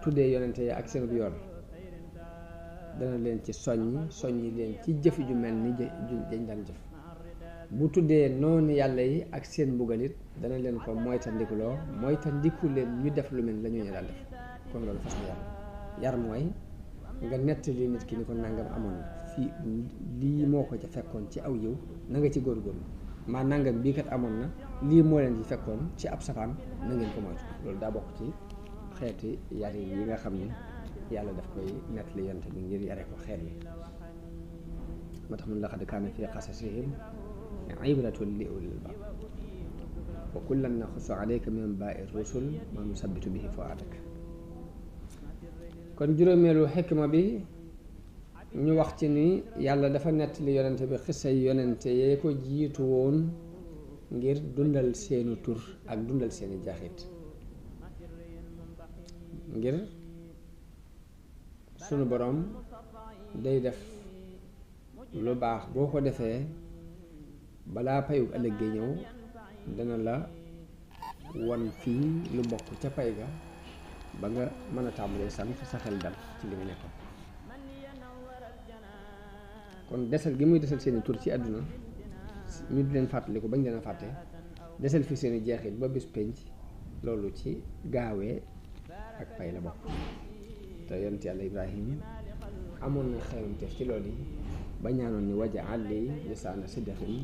tuddee yonente ya ak seen yoon dana leen ci soññi leen ci jëf ju mel ni dañ daan jëf. Bu tuddee noonu yàlla yi ak seen mbugalit dana leen ko moytandiku leen ñu def lu mel la ñu daan def. kon loolu fas na yar mooy nga nettali nit ki ni ko nangam amoon na fii lii moo ko ca fekkoon ci aw yiw na nga ci góorgóorlu, maa nangam bii kat amoon na lii moo leen ci fekkoon ci ab safaan na ngeen ko moytu. loolu daa bokk ci xeeti yar yi nga xam ni yàlla daf koy nettali yonent bi ngir yare ko xeet wi. moo tax mun laqad kaana fii qasasihim ibratun li ulil albaab wa kullan naxussu alayka min anbaa'i rusul maa nusabbitu bihi fu'aadak. kon juróomeelu xikma bi ñu wax ci ni yàlla dafa nettali yonente bi xisa yonente yee ko jiitu woon ngir dundal seeni tur ak dundal seeni jaxit, ngir sunu borom day def lu baax boo ko defee balaa payu ëllëg gi ñëw dana la won fii lu bokk ca pay ga ba nga mën a tàmbalee sant sa xel dal ci li nga nekkoon. kon desal gi muy desal seeni tur ci àdduna ñu di leen fàttaliku bañ leen a fàtte, desal fi seeni jeexit ba bis penc, loolu ci gaawee ak pay la bokk. te yonent yàlla Ibrahim amoon na xewanteef ci loolu yi ba ñaanoon ni waj'al li lisaana sidqin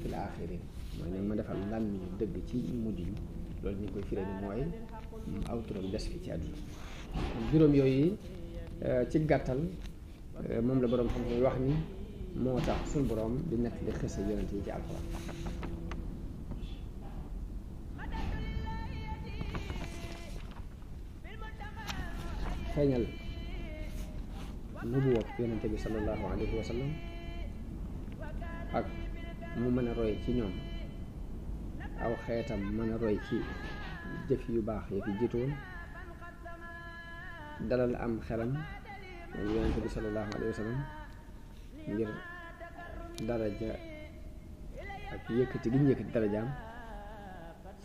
fil aaxirin, mooy ne ma defal làmmiñu dëgg ci mujj yi. loolu ñu ngi koy firee ni mooy aw turam des fi ci àdduna. juróom yooyu ci gàttal moom la boroom xam-xam wax ni moo tax suñu boroom di nekk di xisa yonent yi ci alxuraan. feeñal nubuwa yonente bi sallallahu alayhi wa sallam ak mu mën a roy ci ñoom, aw xeetam mën a roy ci jëf yu baax yi fi jiitoon, dalal am xelam moom yonente bi sallallahu alayhi wa sallam ngir daraja ak yëkkati gi ñu yëkkati darajaam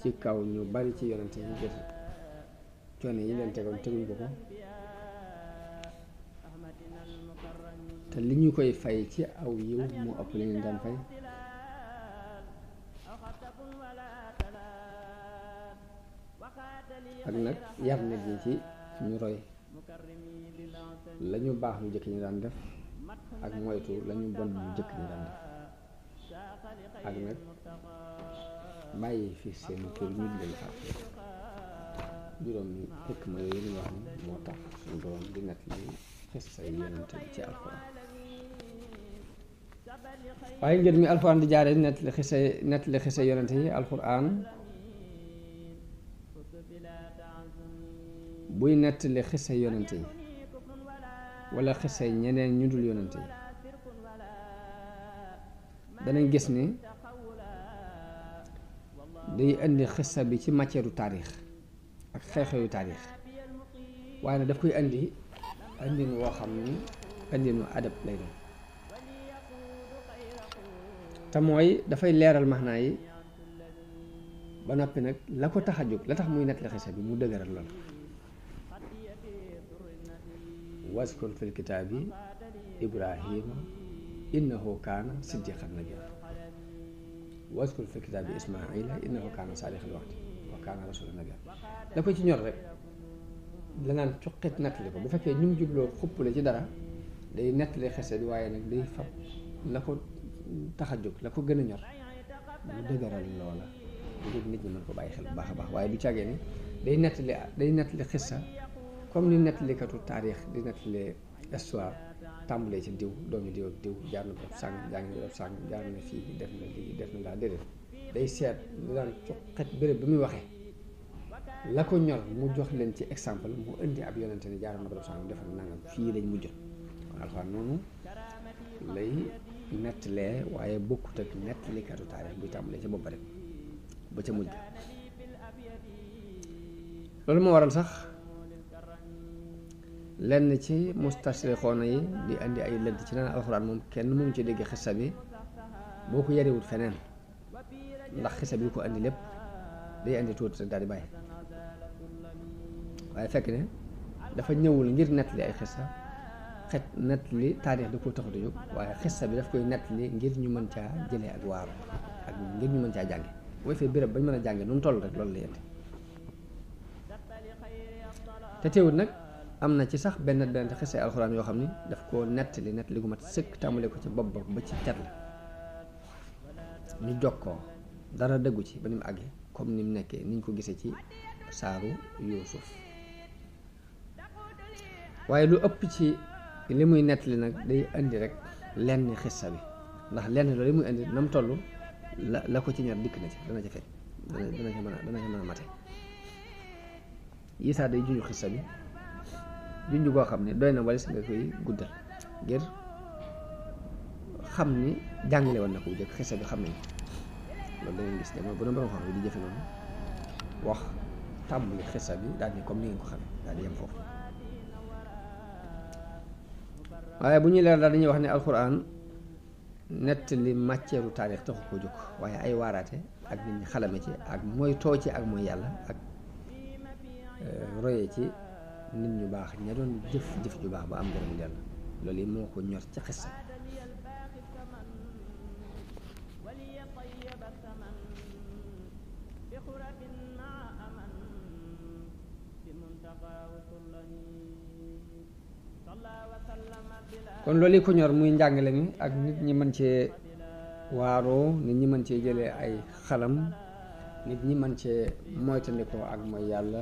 ci kaw ñu bari ci yonente yi ngir coono yi leen tegoon teguñ ko ko, te li ñu koy fay ci aw yiw mu ëpp li leen daan fay. ak nag yar nit ñi ci ñu roy lañu baax lu jëkk ñu daan def ak moytu lañu bon lu jëkk ñu daan def, ak nag bàyyi fi seen tur ñu di leen fàtte. juróomi xikma yooyu ñu wax ni moo tax suñu borom di nett li xissa yi yonent bi ci alxuraan. waaye ngir mi alxuraan di jaare nett li xissa yonent yi alxuraan buy nett li xissa yonent yi wala xissa ñeneen ñu dul yonent yi danañ gis ni day indi xissa bi ci matière u taarix ak xew-xewu taarix, waaye nag daf koy indi indin woo xam ni indinu adab lay doon, te mooy dafay leeral maxnaa yi ba noppi nag la ko tax a jóg la tax muy nettali xisa bi mu dëgëral lool. waskur fil kitaabi Ibrahima innahu kaana siddiqan nabiyya, waskur fil kitaabi Ismaila innahu kaana saadiqal wa'di wa kaana rasuulan nabiyya. da ko ci ñor rek la naan cuqit nettali ko bu fekkee ñu mu jubloo xuppale ci dara day nettali xese bi, waaye nag day fab la ko tax a jóg la ko gën a ñor mu dëgëral loola ngir nit ñi mën ko bàyyi xel bu baax a baax. waaye du càggee ni day nettali xissa comme ni nettalikatu taarix di nettali histoire tàmbalee ci diw doomi diw ak diw jaar na bopp sàng jaar na bopp sàng jaar na fii def na lii def na laa déedéet day seet lu daan cuqit béréb bi muy waxee la ko ñor mu jox leen ci exemple mu indi ab yonente ne jaaroon na borom sàngam defal nangam fii lañ mujjoon. kon alxuraan noonu lay nettalee waaye bokkut ak nettalikatu taarix buy tàmbalee ci bopp rek. ba ca mujj loolu moo waral sax lenn ci mustashrixoona yi di andi ay lënt ci naan alxuraan moom kenn mënu ci dégg xissa bi boo ko yarewul feneen ndax xissa bi ko andi lépp day andi tuuti rek daal di bàyyi waaye fekk ne dafa ñëwul ngir nettali ay xissa xet nettali taarix da koo taxatu jóg waaye xissa bi daf koy nettali ngir ñu mën caa jëlee ak waaru ak ngir ñu mën caa jànge mooy fee béréb bañ mën a jànge nu mu toll rek loolu la yente te teewul nag am na ci sax benn xissa alxuraan yoo xam ni daf koo nettali gu mat sëkk tàmbale ko ci bopp ba ci cat la ñu jokkoo dara dëggu ci ba ni mu àggee comme ni mu nekkee niñ ko gisee ci saaru Yuusuf waaye lu ëpp ci li muy nettali nag day indi rek lenn xissa bi ndax lenn loolu li muy indi na mu toll la ko ci ñor dikk na ci dana ca fekk dana ca mën a mate yi saa day junju xissa bi junju goo xam ne doy na walis nga koy guddal ngir xam ni jàngale woon na ko bu jëkk xissa bi xam nañ loolu da ngeen gis jamono bu doon borom xam ne di jëfe noonu wax tàmbali xissa bi daal ni comme ni ngeen ko xamee daal di yem foofu waaye bu ñuy leer daal dañuy wax ne alxuraan nettali matière u taarix taxu ko jóg waaye ay waaraate ak nit ñi xalame ci ak mooy too ci ak mooy yàlla ak roye ci nit ñu baax ña doon jëf ju baax ba am ngërëmu yàlla loolu yi moo ko ñor ci xissa kon loolu yi ko ñor muy njàngale mi ak nit ñi mën cee waaroo nit ñi mën cee jëlee ay xalam nit ñi mën cee moytandikoo ak mooy yàlla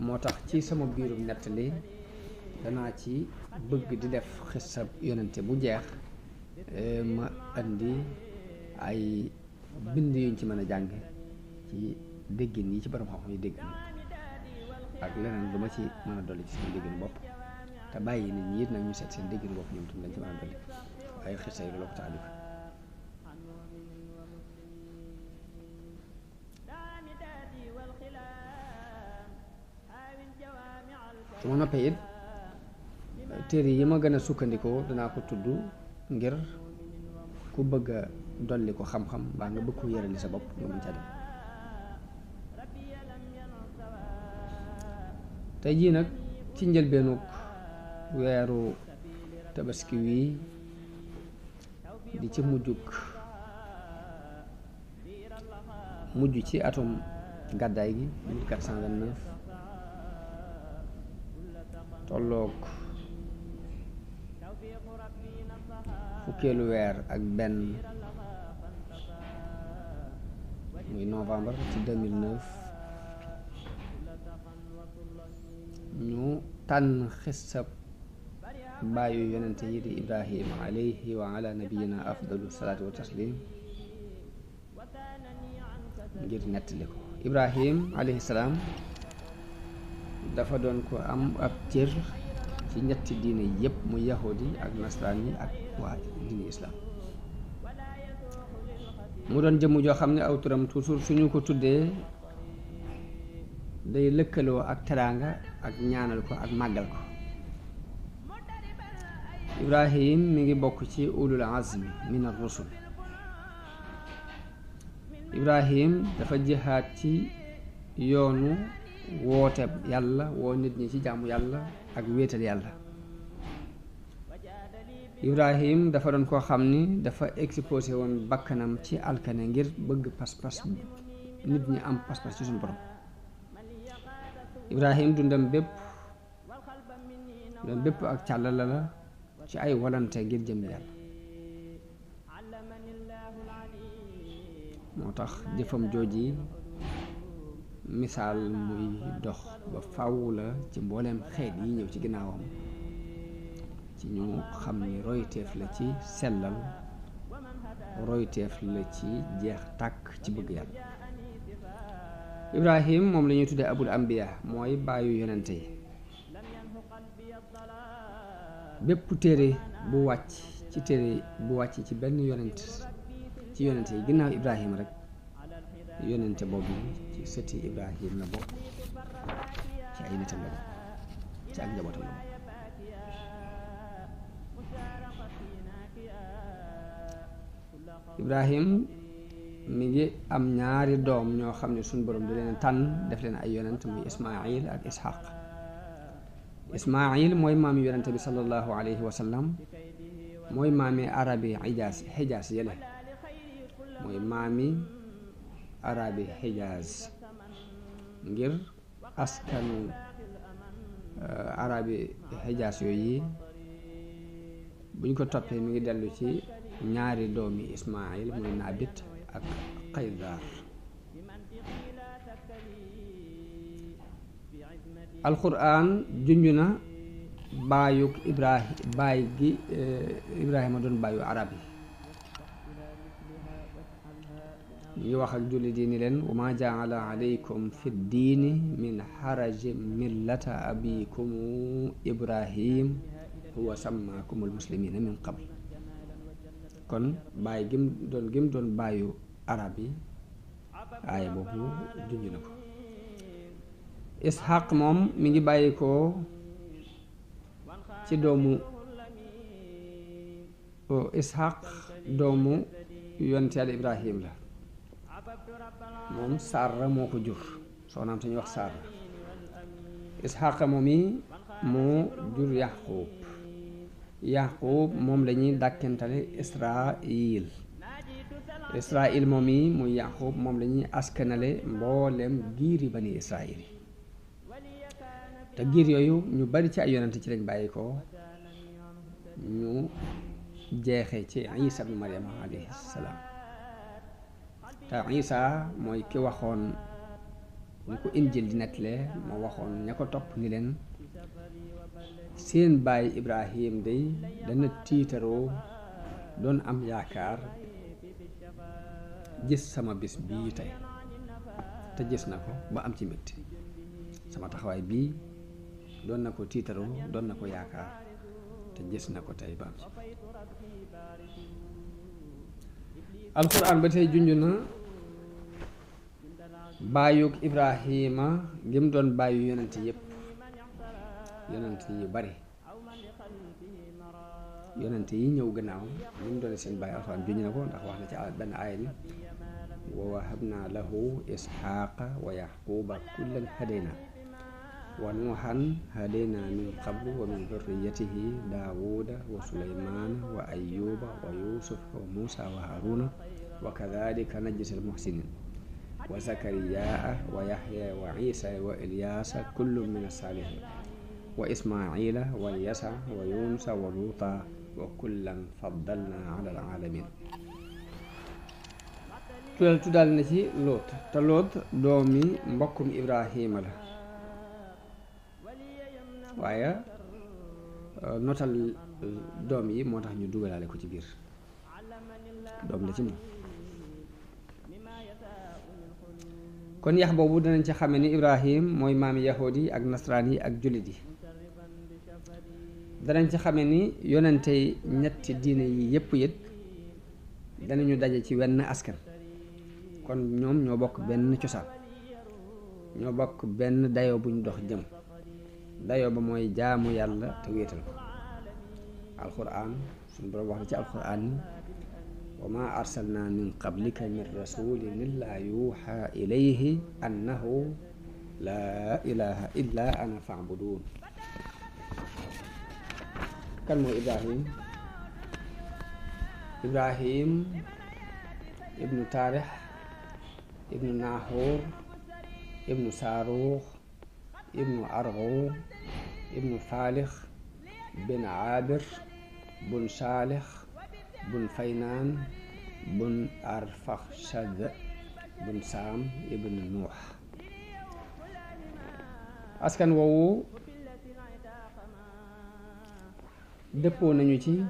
moo tax ci sama biirum nettali danaa ci bëgg di def xisab yonente bu jeex ma andi ay bind yuñ ci mën a jàng ci déggin yi ci borom xam-xam yi dégg ak leneen lu ma ci mën a dolli ci sama déggin bopp te bàyyi nit ñi it nag ñu seet seen déggin bopp ñoom tam lañ ci mën a dolli waaye xisa yi loolu ko tax a jóg su ma noppee it téere yi ma gën a sukkandikoo danaa ko tudd ngir ku bëgg a dolli ko xam-xam mbaa nga bëgg ko yërali sa bopp nga mën ca dem tey jii nag ci njëlbeenug weeru tabaski wii di ci mujj ci atum gàddaay gi 1429 tolloog fukkeelu weer ak benn muy novembre ci 2009 ñu tànn xissab bàyyu yonente yi di Ibrahima alayhi wa ala nabiyina afdalu salaatu wa taslim ngir nettali ko Ibrahim alayhi salaam dafa doon ko am ab cër ci ñetti diine yépp muy yahudi ak nasraan yi ak waa diine islam mu doon jëmm joo xam ne aw turam toujours suñu ko tuddee day lëkkaloo ak teraanga ak ñaanal ko ak màggal ko Ibrahim mi ngi bokk ci ulul azmi min ar-rusul Ibrahim dafa jihaad ci yoonu woote yàlla woo nit ñi ci jaamu yàlla ak wéetal yàlla Ibrahim dafa doon koo xam ni dafa exposé woon bakkanam ci alkane ngir bëgg pas-pas nit ñi am pas-pas ci suñu borom Ibrahim dundam bépp ak càllala la ci ay walante ngir jëm yàlla moo tax jëfam jooji misaal muy dox ba faw la ci mbooleem xeet yi ñëw ci ginnaawam ci ñu xam ni royteef la ci sellal royteef la ci jeex tàkk ci bëgg yàlla Ibrahim moom la ñuy tuddee abul ambiya mooy bàyyu yonente yi bépp téere bu wàcc ci benn yonent ci yonente yi ginnaaw Ibrahim rek yonente boobu ci sëti Ibrahim la bokk ci ay nitam la bokk ci ak njabootam la bokk. Ibrahim mi ngi am ñaari doom ñoo xam ne suñu borom da leen tànn def leen ay yonent muy Ismaayil ak Ishaq. Ismaayil mooy maami yonente bi sallallahu alayhi wa sallam, mooy maami arabi Xijaas yële mooy maami arabi Xijaas ngir askanu arabi Xijaas yooyu buñ ko toppee mi ngi dellu ci ñaari doomi Ismaayil muy Naabit ak Qaydar. alquran junj na baayug Ibrahima doon baayu arab yi. ñu ngi wax ak jullit yi ni leen wa ma jaala alaykum fi diini min xaraji millata abikum Ibrahim huwa sammaakumul muslimina min qabl. kon baay gim doon baayu arab yi aaya boobu junj na ko. Ishaq moom mi ngi bàyyi ko ci doomu Ishaq doomu yonent Yàlla Ibrahim la. moom Saara moo ko jur, soxnaam te ñuy wax Saara. Ishaq moom yi moo jur Yaqub moom la ñuy dàkkentale Israil moom yi muy Yaqub moom la ñuy askanale mboolem giiri bani Israil yi. te giir yooyu ñu bari ci ay yonent ci lañ bàyyi ko ñu jeexe ci Isa ibn Maryam alayhi salaam. te Isa mooy ki waxoon ñu ko Injil di nettalee moo waxoon ña ko topp ni leen seen baay Ibrahim day dana tiitaroo doon am yaakaar gis sama bis bii tey te gis na ko ba am ci mbégte. sama taxawaay bii doon na ko tiitaroo doon na ko yaakaar te gis na ko tey ba am ci. alxuraan ba tey junj na baayug Ibrahima gim doon baayu yonent yépp, yonent yu bari, yonent yi ñëw gannaaw gim doon seen baay. alxuraan junj na ko ndax wax na ci benn aaya ni wa wahabna lahu isxaaqa wa yaquba kullan hadayna wa nuuhan hadayna min qablu wa min dhurriyyatihi daawuda wa sulaymana wa ayyuba wa yusuf wa musa wa haruna wa kadhalika najzi al-muhsinin wa zakariyaa wa yahya wa isa wa ilyasa kullun min as-salihin wa ismaila wa yasa wa yunusa wa luuta wa kullan faddalna ala al-alamin. tuddal na ci Loot te Loot doomi mbokkum Ibrahima la, waaye notal doom yi moo tax ñu dugalaale ko ci biir doom la ci moom. kon yax boobu danañ ci xame ni Ibrahim mooy maami yahuud yi ak nasraan yi ak jullit yi. danañ ci xame ni yonente ñetti diine yi yépp it danañu daje ci wenn askan. kon ñoom ñoo bokk benn cosaan, ñoo bokk benn dayoo buñ dox jëm. dayoo ba mooy jaamu yàlla te wéetal ko. alquran suñu borom wax na ci alquran ni wa ma arsalna min qablika min rasulin illaa yuuxa ilayhi annahu laa ilaha illa ana fa'budun. kan mooy Ibrahim ibnu Taarix ibnu Nahor ibnu Saarux ibnu Argur ibnu Faalix bin Aabir bun Saalix bun Faynaan bun Arfaxshad bun Saam ibnu Nuux. askan woowu dëppoo nañu ci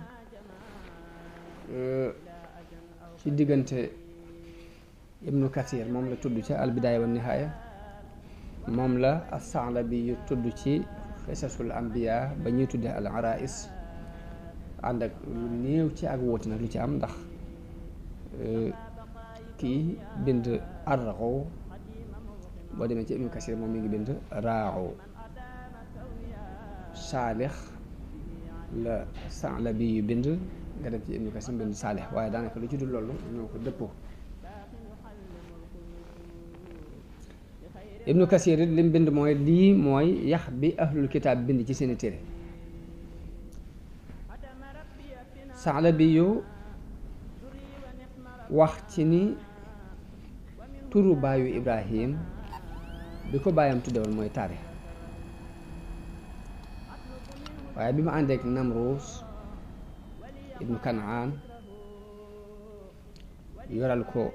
diggante ibnu Kathir moom la tudd ca albidaaya wa nihaaya, moom la as-Sa'labi yu tudd ci xisasul anbiya ba ñuy tuddee al arais, ànd ak lu néew ci ak wóoti nag lu ci am ndax kii bind arraxu boo demee ci Ibnu Kasir moom mi ngi bind raaxu saalix la Sa'labi yu bind nga dem ci Ibnu Kasir bind saalix waaye daanaka lu ci dul loolu ñoo ko dëppoo. Ibnu Kasir it lim bind mooy lii mooy yax bi ahlul kitaab bind ci seeni téere. Sa'labi yu wax ci ni turu baayu Ibrahim bi ko baayam tuddewoon mooy taarix waaye bi mu àndeek Namruus ibnu Kanaan yoral ko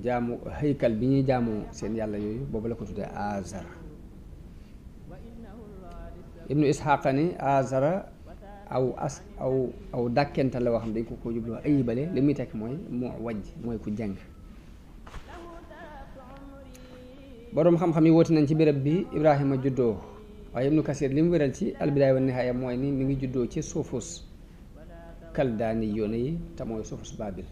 jaamu haykal bi ñuy jaamu seen yàlla yooyu boobu la ko tuddee Azara. Ibnu Isxaaqa ni Azara aw dàkkenta la wax xam dañ ko jubloo ayibale li muy tekk mooy mu wajj mooy ku jàng. boroom xam-xam yi woote nañ ci béréb bi Ibrahima juddoo waaye Ibnu Kasir li mu wéral ci albidaaya wa nihaaya mooy ni mi ngi juddoo ci suufus kaldaani yoone yi te mooy suufus Baabil.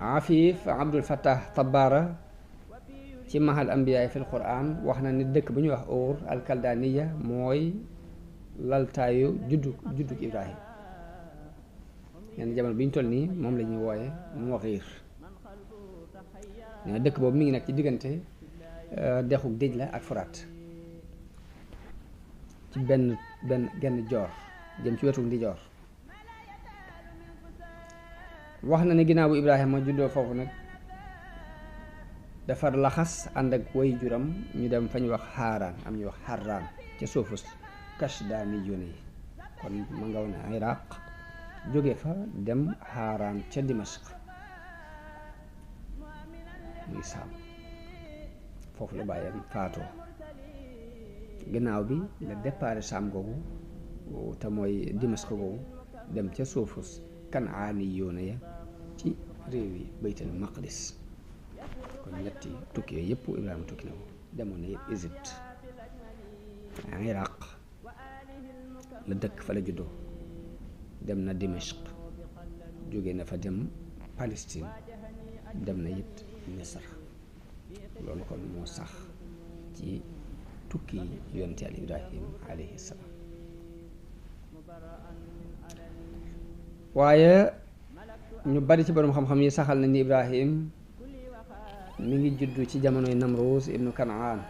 Afif Abdul Fattah Tabbara ci mahal ambiyaay fil Qur'an wax na ni dëkk bu ñuy wax Ur al kaldaaniya mooy laltaayu juddug Ibrahim. yenn jamono bi ñu toll nii moom la ñuy wooye Mughir. nee na dëkk boobu mi ngi nekk ci diggante dexuk Dij la ak Furaat ci genn joor jëm ci wetu ndijoor. wax na ne ginnaaw bu Ibrahima juddoo foofu nag dafa laxas ànd ak way juram ñu dem fa ñu wax Haaraan am ñu wax Harraan ca suufus Kashdaani yóne yi kon ma nga woon Iraq jóge fa dem Haaraan ca Dimashq muy Saam foofu la bàyyam faatoo. ginnaaw bi la départ Saam googu te mooy Dimashq googu dem ca suufus Kanaani yoone ya ci réew yi Baytul Maqdis. kon ñetti tukki yooyu yëpp Ibrahima tukki na ko demoon na yëpp Égypte Iraq la dëkk fa la juddoo dem na Dimashq jóge na fa dem Palestine dem na it Misr loolu kon moo sax ci tukki yonent Yàlla Ibrahim alayhi salaam. waaye ñu bari ci borom xam-xam yi saxal nañ ni Ibrahim mi ngi juddu ci jamonoy Namruus ibnu Kanaan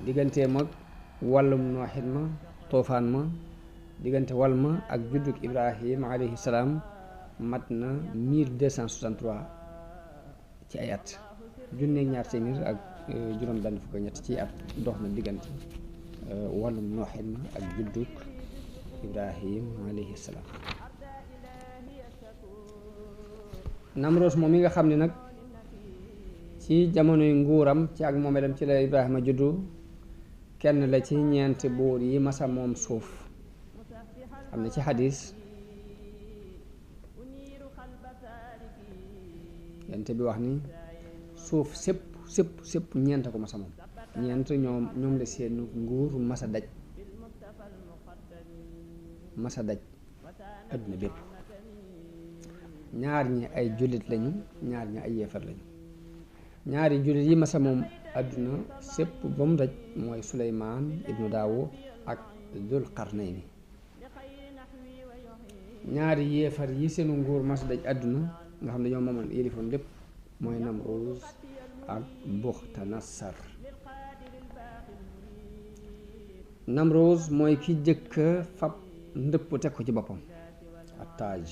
diggante mag wàllum nooxit ma toofaan ma diggante wal ma ak juddug Ibrahim alayhi salaam mat na 1263 ci ay at junneeg ñaar téeméer ak juróom benn fukk ñett ci at dox na diggante wàllum nooxit ma ak juddug Ibrahim alayhi salaam. Namruus moom mi nga xam ne nag ci jamonoy nguuram ci ak moomeelam ci la Ibrahima juddu kenn la ci ñeenti buur yi masa moom suuf. am na ci xadis yonent bi wax ni suuf sépp ñeent ko masa moom ñeent ñoom la seen nguur masa daj adduna bépp. ñaar ñi ay jullit lañu ñaar ñi ay yéefar lañu. ñaari jullit yi masa moom adduna sépp ba mu daj mooy Suleymaan ibnu Daawud ak Dul Qarnayni. ñaari yéefar yi seenu nguur masa daj adduna nga xam ne ñoo moomoon yélifoon lépp mooy Namruus ak Buxtanassar. Namruus mooy ki jëkk fab ndëpp teg ko ci boppam ak taaj.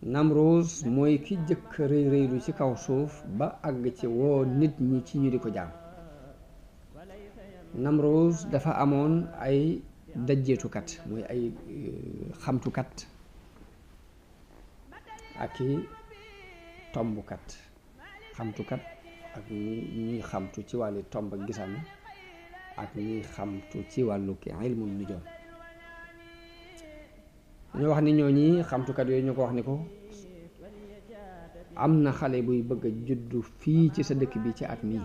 Namruus mooy ki jëkk rëy rëylu ci kaw suuf ba àgg ci woo nit ñi ci ñu di ko jaam. Namruus dafa amoon ay dajjeetukat mooy ay xamtukat ak i tombukat. xamtukat ak ñuy xamtu ci wàllu tomb ak gisam ak ñuy xamtu ci wàllu ilmu nujoom. ñoo wax ni ñooñi xamtukat yooyu ñoo ko wax ni ko am na xale buy bëgg a juddu fii ci sa dëkk bi ci at mii.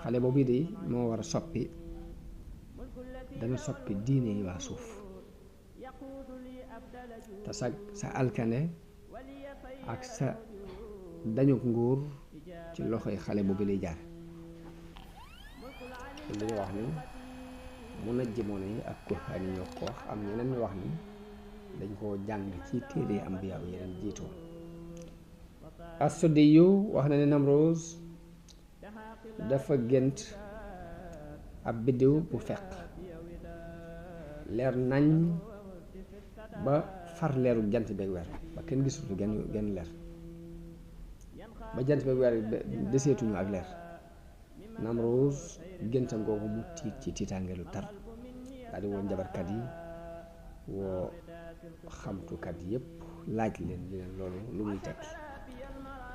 xale boobu de moo war a soppi dana soppi diine yi waa suuf te sa alkane ak sa dañuk nguur ci loxoy xale boobu lay jaar. li ñu wax ni mun a jimono yi ak kuhaani ñoo ko wax, am ñeneen ñu wax ni dañ koo jàng ci téere ambiya yeneen jiitoo. As-Suddi yu wax na ne Namroos dafa gént ab biddiw bu fekk leer nañ ba far leeru jant beeg weer ba kenn gisutu genn leer ba jant beeg weer deseetuñu ak leer. Namroos géntam googu mu tiit ci tiitaangeelu tar daal di woo njabarkat yi woo xamtukat yépp laaj leen loolu lu muy tekki.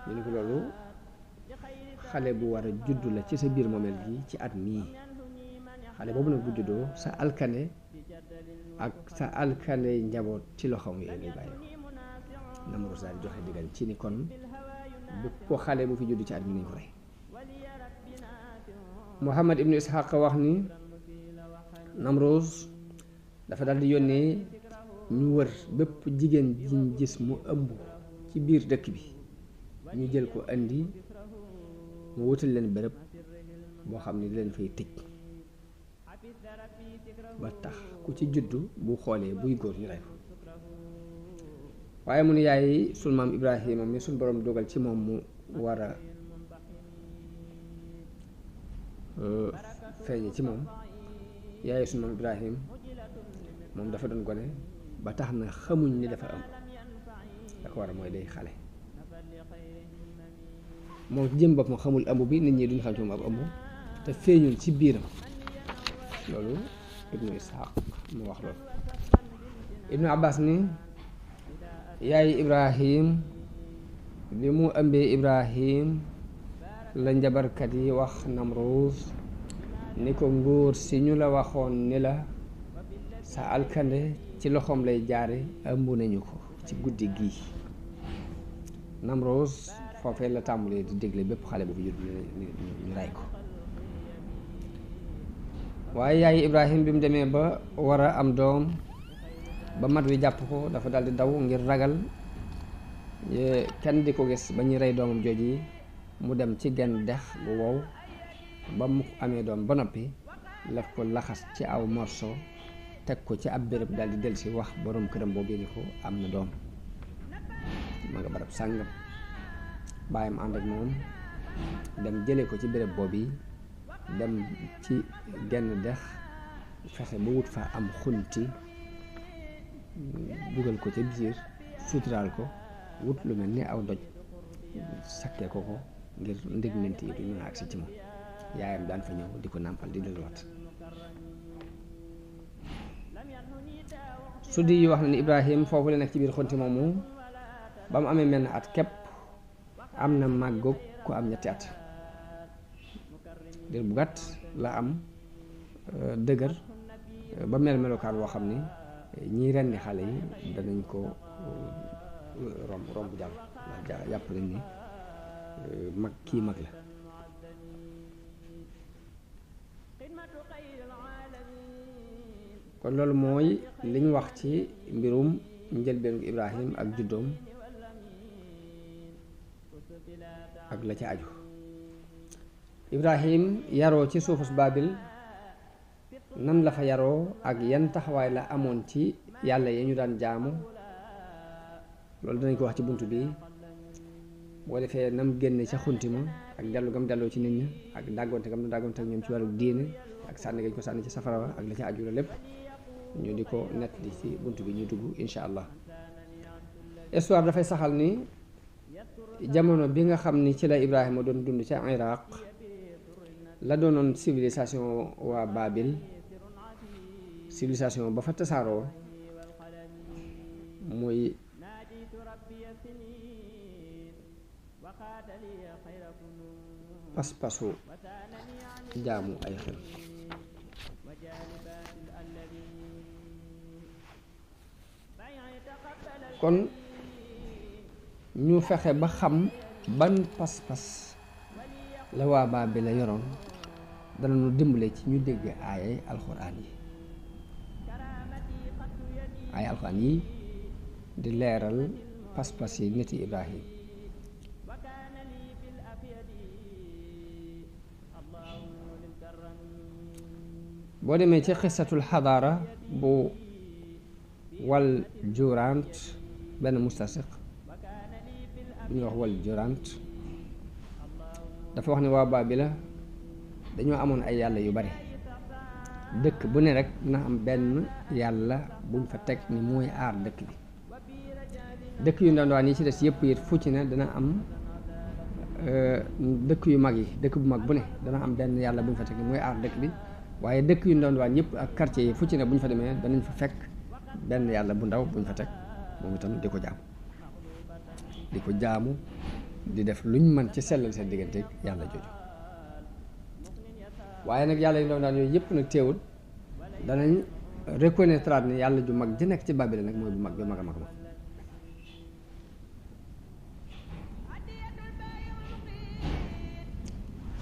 ñu ne ko loolu xale bu war a juddu la ci sa biir moomeel gi ci at mii. xale boobu nag bu juddoo sa alkane ak sa alkane njaboot ci loxoom yooyu lay bàyyi. Namroos daal joxe digal ci ni kon bépp xale bu fi juddu ci at mi nañ ko rey. Muhammad ibnu Ishaq wax ni Namroos dafa daal di yónnee ñu wër bépp jigéen jiñ gis mu ëmb ci biir dëkk bi ñu jël ko indi mu wutal leen béréb boo xam ne di leen fay tëj ba tax ku ci juddu bu xoolee buy góor ñu rey ko. waaye mu ne yaay sunu maam Ibrahima mi suñ borom dogal ci moom mu war a feeñe ci moom, yaay sunu maam Ibrahim moom dafa doon gone ba tax na xamuñ ni dafa ëmb. da ko war a mooy day xale moom jëm bopp ma xamul ëmb bi, nit ñi duñ xam ci moom ab ëmb te feeñul ci biiram. loolu ibnu Ishaq mu wax loolu. Ibnu Abbas ni yaay Ibrahim bi mu ëmbee Ibrahim la njabarkat yi wax Namroos ni ko nguur si ñu la waxoon ni la sa alkande ci loxoom lay jaare ëmb nañu ko ci guddi gii. Namroos foofee la tàmbulee di dégle bépp xale bu fi judd ñu rey ko. waaye yaay Ibrahim bi mu demee ba war a am doom ba mat wi jàpp ko dafa daldi daw ngir ragal kenn di ko gis ba ñuy rey doomam jooji. mu dem ci genn dex bu wow ba mu amee doom ba noppi laf ko laxas ci aw morso teg ko ci ab béréb daal di dellusi wax borom këram boobu ni ko am na doom ma nga barab sàngam. baayam ànd ak moom dem jële ko ci béréb boobu dem ci genn dex fexe ba wut fa am xunti dugal ko ca biir suturaal ko wut lu mel ni aw doj sakkee ko ngir ndég ment yi du ñu agsi ci moom. yaayam daan fa ñëw di ko nàmpal di delluwaat. Suddi yi wax na ni Ibrahim foofu la nekk ci biir xunti moomu ba mu amee menn at képp am na màggoog ku am ñetti at. dir bu gàtt la am dëgër ba melokaan woo xam ni ñiy rendi xale yi danañ ko romb jàll ndax yàpp nañ ni mag kii mag la. kon loolu mooy liñ wax ci mbirum njëlbeenu Ibrahim ak juddoom ak la ci aju. Ibrahim yaroo ci suufus Baabil nan la fa yaroo ak yan taxawaay la amoon ci yàlla ya ñu daan jaamu loolu danañ ko wax ci bunt bi. boo defee nam génne ca xunti ma ak dellu gam delloo ci nit ñi ak dàggonte gam na dàggonte ak ñoom ci wàllu diine ak sànni gañ ko sànni ci safara wa ak la ci aju la lépp ñu di ko nett di ci bunt bi ñu dugg insha allah. histoire dafay saxal ni jamono bi nga xam ni ci la Ibrahima doon dund ca Iraq la doonoon civilisation waa Baabil, civilisation ba fa tasaaroo muy pas-pasu jaamu ay xel. kon ñu fexe ba xam ban pas-pas la waa Baabil la yoroon dana nu dimbale ci ñu dégg aayay alxuraan yi ay alxuraan yi di leeral pas-pas yi nit yi Ibrahim boo demee ci xisatul xadaara bu wal jurant benn mustasiq bu ñuy wax wal jurant dafa wax ne waa Baabila dañoo amoon ay yàlla yu bari dëkk bu ne rek dina am benn yàlla buñ fa teg ni mooy aar dëkk bi dëkk yu ndandwaan yi ci des yëpp it fu ci ne dana am dëkk yu mag yi dëkk bu mag bu ne dana am benn yàlla buñ fa teg ni mooy aar dëkk bi waaye dëkk yu ndandwaan yëpp ak quartier yi fu ci ne bu ñu fa demee danañ fa fekk benn yàlla bu ndaw buñ fa teg moom itam di ko jaamu di def luñ mën ci sellal seen diggante yàlla jooju waaye nag yàlla yu ndandwaan yooyu yëpp nag teewul danañ reconnaître ne yàlla ju mag ji nekk ci Babel nag mooy bu mag a mag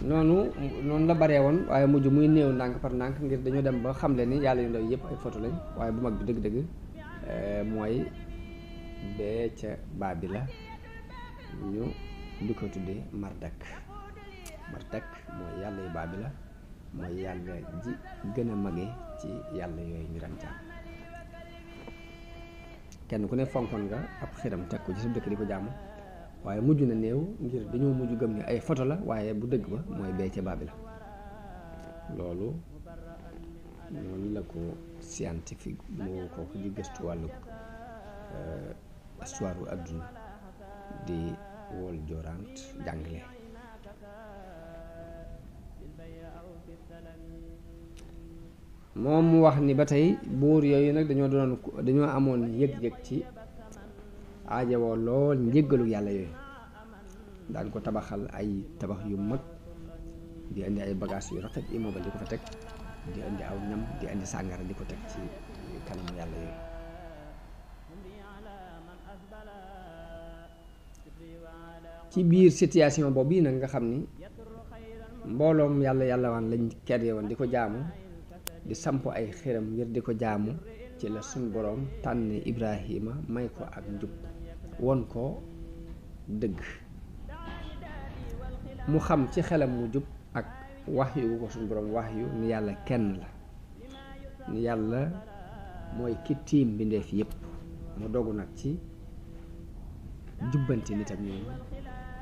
noonu la baree woon waaye mujj muy néew ndànk par ndànk ngir dañoo dem ba xamle ni yàlla yu ndaw yëpp ay photo lañ waaye bu mag bi dëgg-dëgg mooy bee ca Babila ñu di ko tuddee Mardak mooy yàlla yu Babila mooy yàlla ji gën a mage ci yàlla yooyu ñu daan jaam kenn ku ne fonkoon nga ab xiram teg ko ci sa dëkk di ko jàmm waaye mujj na néew ngir dañoo mujj gëm ni ay photo la waaye bu dëgg ba mooy bee ca Babila loolu noonu la ko scientifique moo ko di gëstu wàllu histoire bu àdduna di wol jorant jàngale moom mu wax ni ba tey buur yooyu nag dañoo amoon yëg-yëg ci aajawoo lool njéggalu yàlla yooyu daan ko tabaxal ay tabax yu mag di indi ay bagages yu rafet immeuble di ko fa teg di indi aw ñam di indi sàngara di ko teg ci kanamu yàlla yooyu ci biir situation boobu yi nag nga xam ni mbooloom yàlla waan lañ kerye woon di ko jaamu di samp ay xiram ngir di ko jaamu ci la suñ boroom tànn Ibrahima may ko ak njub won ko dëgg mu xam ci xelam mu jub ak wax yu ko suñ boroom wax yu ni yàlla kenn la ni yàlla mooy ki tiim mbindeef yépp mu dogu nag ci jubbanti nitam ñooñu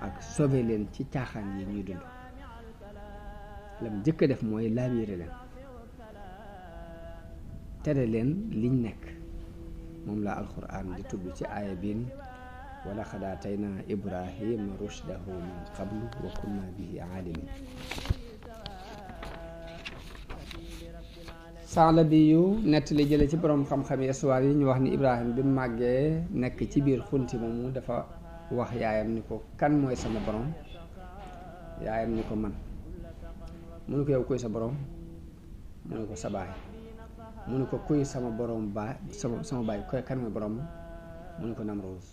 ak sauver leen ci caaxaan yi ñuy dund lam jëkk a def mooy laabiire leen tere leen liñ nekk moom la alxuraan di tudd ci aaya biin wala xad aataynaa Ibrahima rushdahu min qablu wa kunna bihi aalimin saala bi yu nett li jële ci boroom xam-xam yi histoire yi ñu wax ni Ibrahima bi mu màggee nekk ci biir xunti moomu dafa wax yaayam ni ko kan mooy sama borom yaayam ni ko man mu ne ko yow kuy sa borom mu ne ko sa baay mu ne ko kuy sama borom baay sama baay kan mooy borom mu ne ko Namroos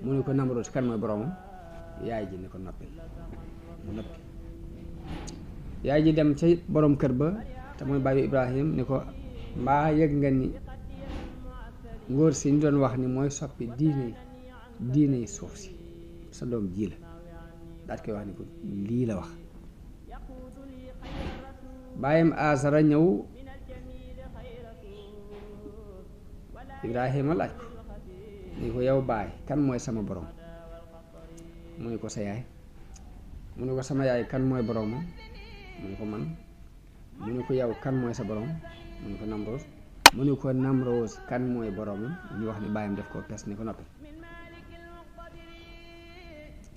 mu ne ko Namroos kan mooy boromam yaay ji ni ko noppi mu noppi yaay ji dem ca borom kër ba te mooy baayu Ibrahim ni ko mbaa yëg nga ni ngóor si ñu doon wax ni mooy soppi diine suuf si sa doom ji la daat koy wax ni ko lii la wax baayam Azara ñëw Ibrahima laaj ko ni ko yow baay kan mooy sama borom mu ne ko sa yaay mu ne ko sama yaay kan mooy boromam mu ne ko man mu ne ko yow kan mooy sa borom mu ne ko Namroos mu ne ko Namroos kan mooy boromam ñu wax ni baayam def ko pes ni ko noppi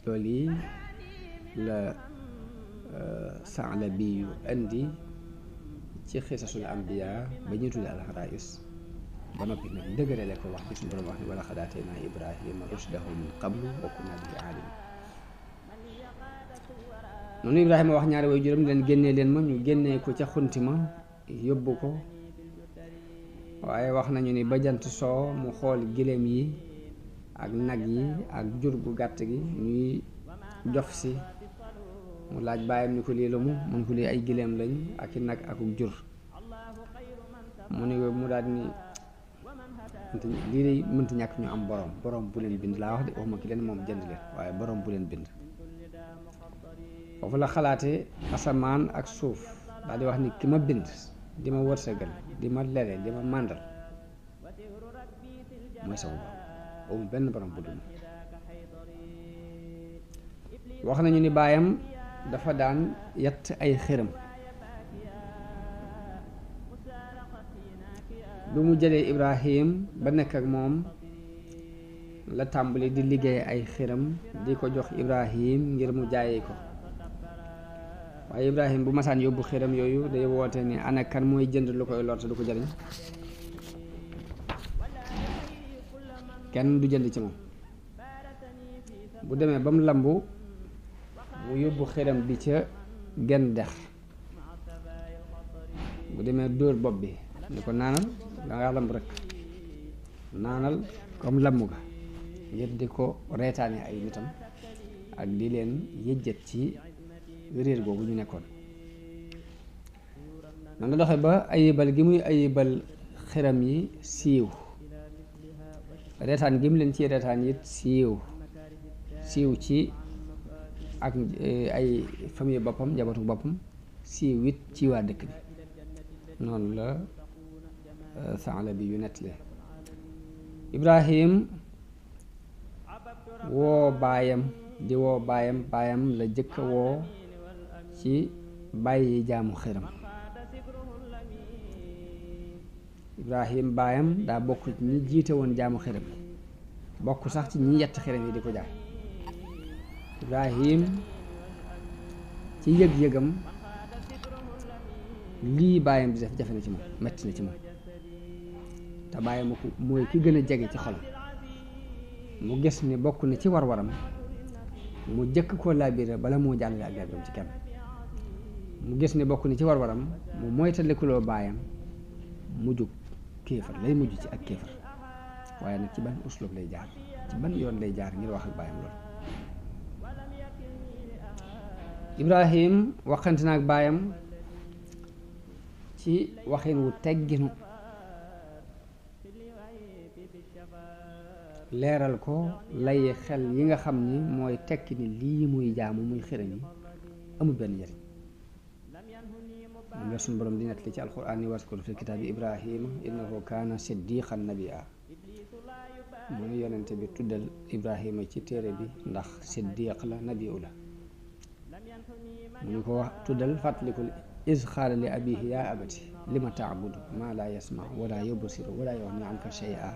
loolu yi la Saalabi yu indi ci xisasul ambiya ba ñu tudde al-Xaraa'is ba noppi nag dëgërale ko wax bi suñu borom wax ni wala xad aataynaa Ibrahima rushdahu min qablu wa kunnaa bihi aalimin noonu Ibrahima wax ñaari way juróom leen génnee leen ma ñu génnee ko ca xunti ma yóbbu ko waaye wax nañu ni ba jant soo mu xool giléem yi ak nag yi ak jur gu gàtt gi ñuy jof si mu laaj baayam ni ko lii la mu mun ko lii ay giléem lañ ak i nag akuk jur mu ni mu daal ni lii day mënta ñàkk ñu am borom bu leen bind laa wax de waxuma ki leen moom jënd leen waaye borom bu leen bind. foofu la xalaate asamaan ak suuf daal di wax ni ki ma bind di ma wërsëgal di ma lele di ma màndal mooy sama borom amul benn borom bu dul wax nañu ni baayam dafa daan yett ay xërëm bi mu jëlee Ibrahim ba nekk ak moom la tàmbali di liggéey ay xërëm di ko jox Ibrahim ngir mu jaayee ko waaye Ibrahim bu masaan yóbbu xërëm yooyu day woote ni ana kan mooy jënd lu koy lor te du ko jariñ kenn du jënd ci moom bu demee ba mu lambu mu yóbbu xërëm bi ca genn dex bu demee dóor bopp bi ni ko naanal dangaa lamb rek naanal comme lamb ga ngir di ko reetaane ay nitam ak di leen yëjjat ci réer googu ñu nekkoon. nan la doxe ba ayibal gi muy ayibal xeram yi siiw reetaan gi mu leen ci reetaan it siiw ci ak ay famille boppam njabootu boppam siiw it ci waa dëkk bi noonu la saala bi yu nettale Ibrahim woo baayam baayam la jëkk a woo ci bàyyi jaamu xëram Ibrahim baayam daa bokk ci ñi jiite woon jaamu xëram bokk sax ci ñi yett xëram yi di ko jaay Ibrahim ci yëg-yëgam lii baayam di def jafe na ci moom metti na ci moom te baayam ko mooy ki gën a jege ci xolam mu gis ni bokk na ci war-waram mu jëkk koo laabire bala moo jàllale ak laabiram ci kenn mu gis ni bokk na ci war-waram mu moytalikuloo baayam mujjug kéefar lay mujj ci ak kéefar waaye nag ci ban uslub lay jaar ci ban yoon lay jaar ngir wax ak baayam loolu Ibrahim waxante na ak baayam ci waxin wu tegginu leeral ko lay xel yi nga xam ni mooy tekki ni lii muy jaamu muy xërëm yi amul benn njariñ moom la suñu borom di nettali ci alquran ni waskur fi kitaabi Ibrahima innahu kaana siddiqan nabiyya mooy yonente bi tuddal Ibrahima ci téere bi ndax siddiq la nabiyu la mu ngi ko wax tuddal fàttalikul iz qaala li abihi yaa abati lima taabudu maa laa yasma wala yubsiru wala yughni anka shay'a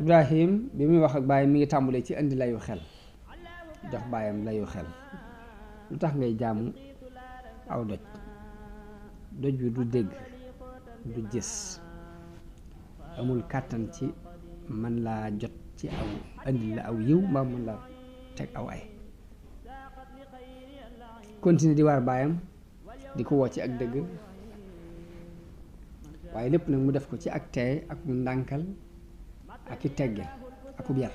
Ibrahim bi muy wax ak baayam mi ngi tàmbulee ci indi layu xel jox baayam layu xel lu tax ngay jaamu aw doj bi du dégg du gis amul kàttan ci man laa jot ci aw indi la aw yiw mbaa man laa teg aw ay continue di waar baayam di ko woo ci ak dëgg waaye lépp nag mu def ko ci ak teey ak mu ndànkal ak i teggeel akub yar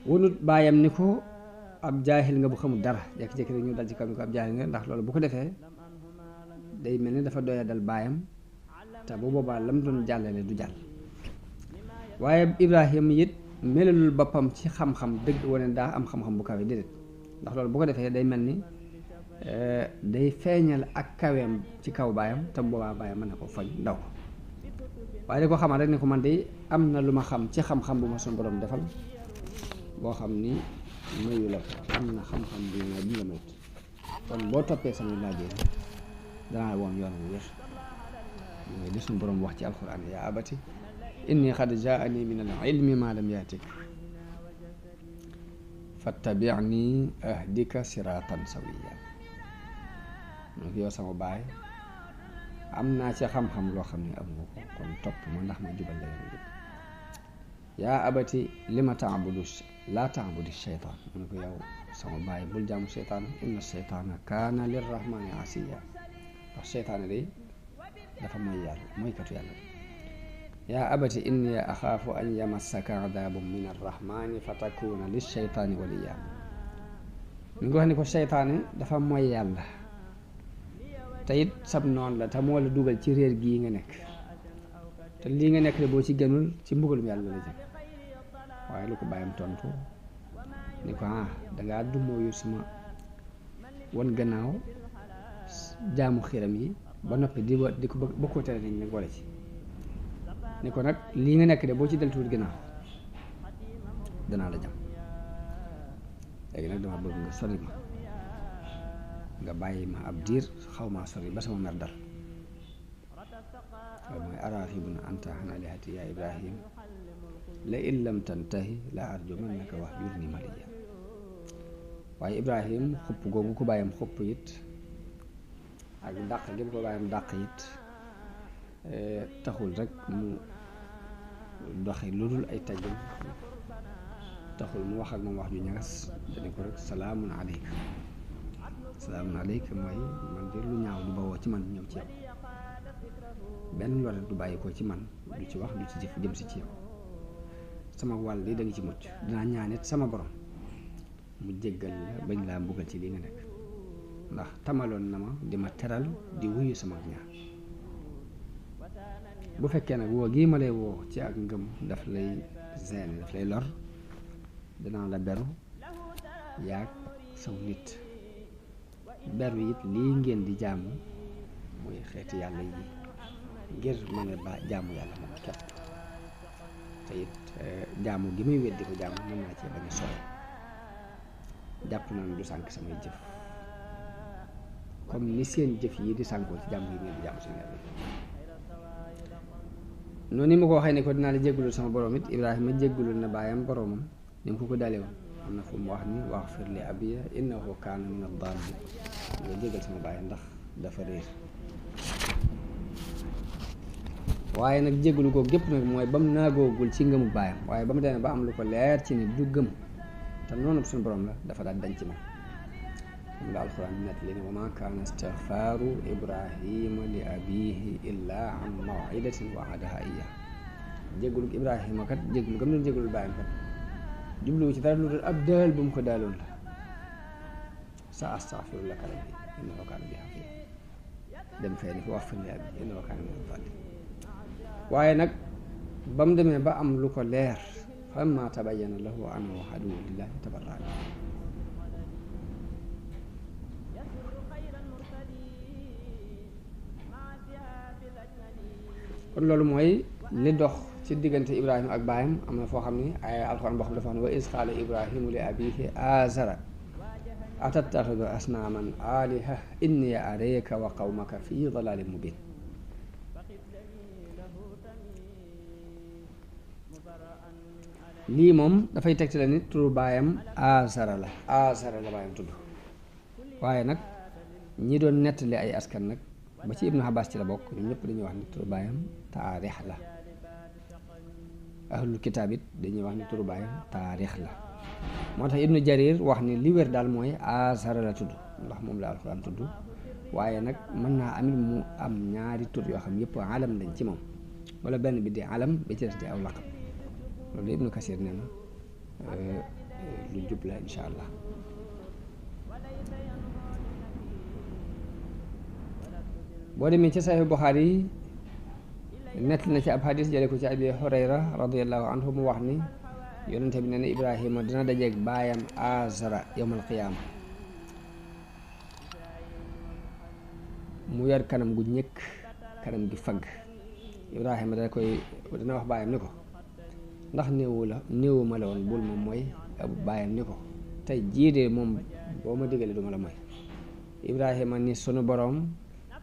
wonut baayam ni ko ab jaahil nga bu xamul dara jékki-jékki rek ñu dal ci kaw ni ko ab jaahil nga ndax loolu bu ko defee day mel ni dafa doya dal baayam te bu boobaa lam doon jàllale du jàll waaye Ibrahim it melalul boppam ci xam-xam dëgg wane daa am xam-xam bu kawe déedéet ndax loolu bu ko defee day mel ni day feeñal ak kaweem ci kaw baayam te bu boobaa baayam mën na ko foñ daw ko waaye da ko xamal rek ne ko man de am na lu ma xam ci xam-xam bu ma suñu borom defal boo xam ni mayu la am na xam-xam bi ma bi la mayut kon boo toppee sama laajee danaa woon yoon wu wér mooy li suñu borom wax ci alquran yaa abati inni qad jaani min al ilmi ma lam yaatik fattabi'ni ahdika siratan sawiya donc yow sama baay am naa ci xam-xam loo xam ne am nga ko kon topp ma ndax ma jubal la yoon yaa abati lima taabudu laa taabudu sheytaan mu ne ko yow sama baay bul jaamu sheytaan inna sheytaana kaana lirrahmani asiya ndax sheytaane day dafa mooy yàlla mooy katu yàlla yaa abati inni axaafu an yamassaka adaabun min arrahmani fa takuna lisheytaani waliya mi ngi wax ni ko sheytaane dafa mooy yàlla te it sab noon la te moo la dugal ci réer gii nga nekk te lii nga nekk de boo ci gënul ci mbugalum yàlla la jëm waaye lu ko bàyyam tontu ni ko dangaa dummóoyu sama wan gannaaw jaamu xiram yi ba noppi di ko bokkoo tere nañ nag wala ci ni ko nag lii nga nekk de boo ci deltuwut gannaaw danaa la jam léegi nag dama bëgg nga sori ma nga bàyyi ma ab diir xaw maa sori ba sama mer dal waaye mooy araghibun anta an alihati ya Ibrahim la in lam tantahi la arjumannaka wahjurni maliya waaye Ibrahim xupp googu ko bàyyam xupp it ak dàq gi ko bàyyam dàq it taxul rek mu doxi lu dul ay teggin taxul mu wax ak moom wax ju ñagas dani ko rek salaamun aleyka mooy man de lu ñaaw du bawoo ci man ñëw ci yow benn loret du bàyyi ko ci man du ci wax du ci jëf jëm si ci yow sama wàll li da nga ci mucc dinaa ñaanit sama borom mu jéggal la bañ laa mbugal ci li nga nekk ndax tamaloon na ma di ma teral di wuyu sama ñaan bu fekkee nag woo gii ma lay woo ci ak ngëm daf lay gêné daf lay lor danaa la beru yaag saw nit beru it lii ngeen di jaamu muy xeeti yàlla yi ngir mën a jaamu yàlla moom képp te it jaamu gi muy weddi ko jaamu mën naa cee bañ a sore jàpp naa ne du sànk samay jëf comme ni seen jëf yi di sànkoo ci jaamu yi ngeen di jaamu seen yàlla yi noonu ni ma ko waxee ne ko dinaa la jéggulul sama borom it Ibrahima jéggulul na baayam boromam ni mu ko dalee woon am na fu mu wax ni waxfir li abiya innahu kaana min ad-daalliin nga jéggal sama baay ndax dafa réer waaye nag jéggalu ko gépp nag mooy ba mu naagoogul ci ngëmu baayam waaye ba mu demee ba am lu ko leer ci ni du gëm te noonu suñu borom la dafa daal dañ ci moom moom la alxuraan net li ne wa maa kaana istigfaaru ibrahima li abihi illaa an maw'idatin wa'adahaa iyyaahu jéggalu Ibrahima kat jéggalu gam doon jéggalu baayam kat jubluwu ci dara lu dul ab daal bu mu ko daaloon la sa astaghfiru laka rabbi innahu kaana bi hafiya dem fee ni ko wax fir li abi innahu kaana min ad-daalliin waaye nag ba mu demee ba am lu ko leer falammaa tabayyana lahu annahu aduwwun lillaahi tabarra'a minhu kon loolu mooy li dox ci diggante Ibrahima ak baayam am na foo xam ne ay alxuraan boo xam dafa wax ne wa iz qaala Ibrahimu li abiihi aazara atattaxidu asnaaman aaliha inni arayka wa qawmaka fi dalaalin mubiin lii moom dafay tegtale ni turu baayam aazara la baayam tudd waaye nag ñi doon nettali ay askan nag ba ci Ibnu Abbas ci la bokk ñoom ñëpp dañuy wax ni turu baayam taarix la ahlul kitaab it dañuy wax ni turu baayam taarix la moo tax Ibnu Jarir wax ni li wér daal mooy Aazara la tudd ndax moom la alxuraan tudd waaye nag mën naa amit mu am ñaari tur yoo xam yëpp alam lañ ci moom wala benn bi di alam bi ci des di aw laqab loolu Ibnu Kasir nee na lu jub la insha allah boo demee ci Sahih Buxaari nett na ci ab hadis jële ko ci Abi Hurayra radiyallahu anhu mu wax ni yonente bi nee na Ibrahima dina dajeeg baayam Aazara yawmal qiyaama mu yor kanam gu ñëkk kanam gi fagg Ibrahima dina wax baayam ni ko ndax néewu ma la woon bul ma mooy baayam ni ko tey jii de moom boo ma digalee duma la mooy Ibrahima ni sunu borom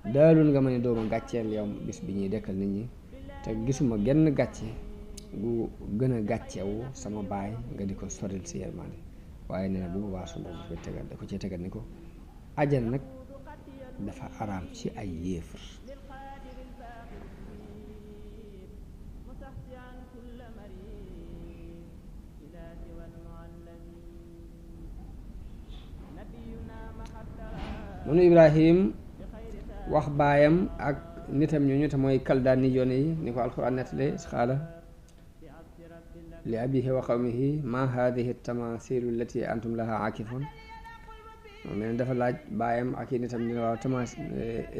daalul nga ma ne dooma gàcceel yow bis bi ñuy dekkal nit ñi te gisuma genn gàcce gu gën a gàccewu sama baay nga di ko soril si yërmande waaye nee na bu boobaa su boobu da ko ci tegal ni ko ajal nag dafa araam ci ay yéefar noonu Ibrahim wax baayam ak nitam ñooñu te mooy kaldaani yoone yi ni ko alxuraan nettale xaala li abihi wa qawmihi ma hadihi tamasilu allati antum laha aakifun moom mel ne dafa laaj baayam ak i nitam ñu waaw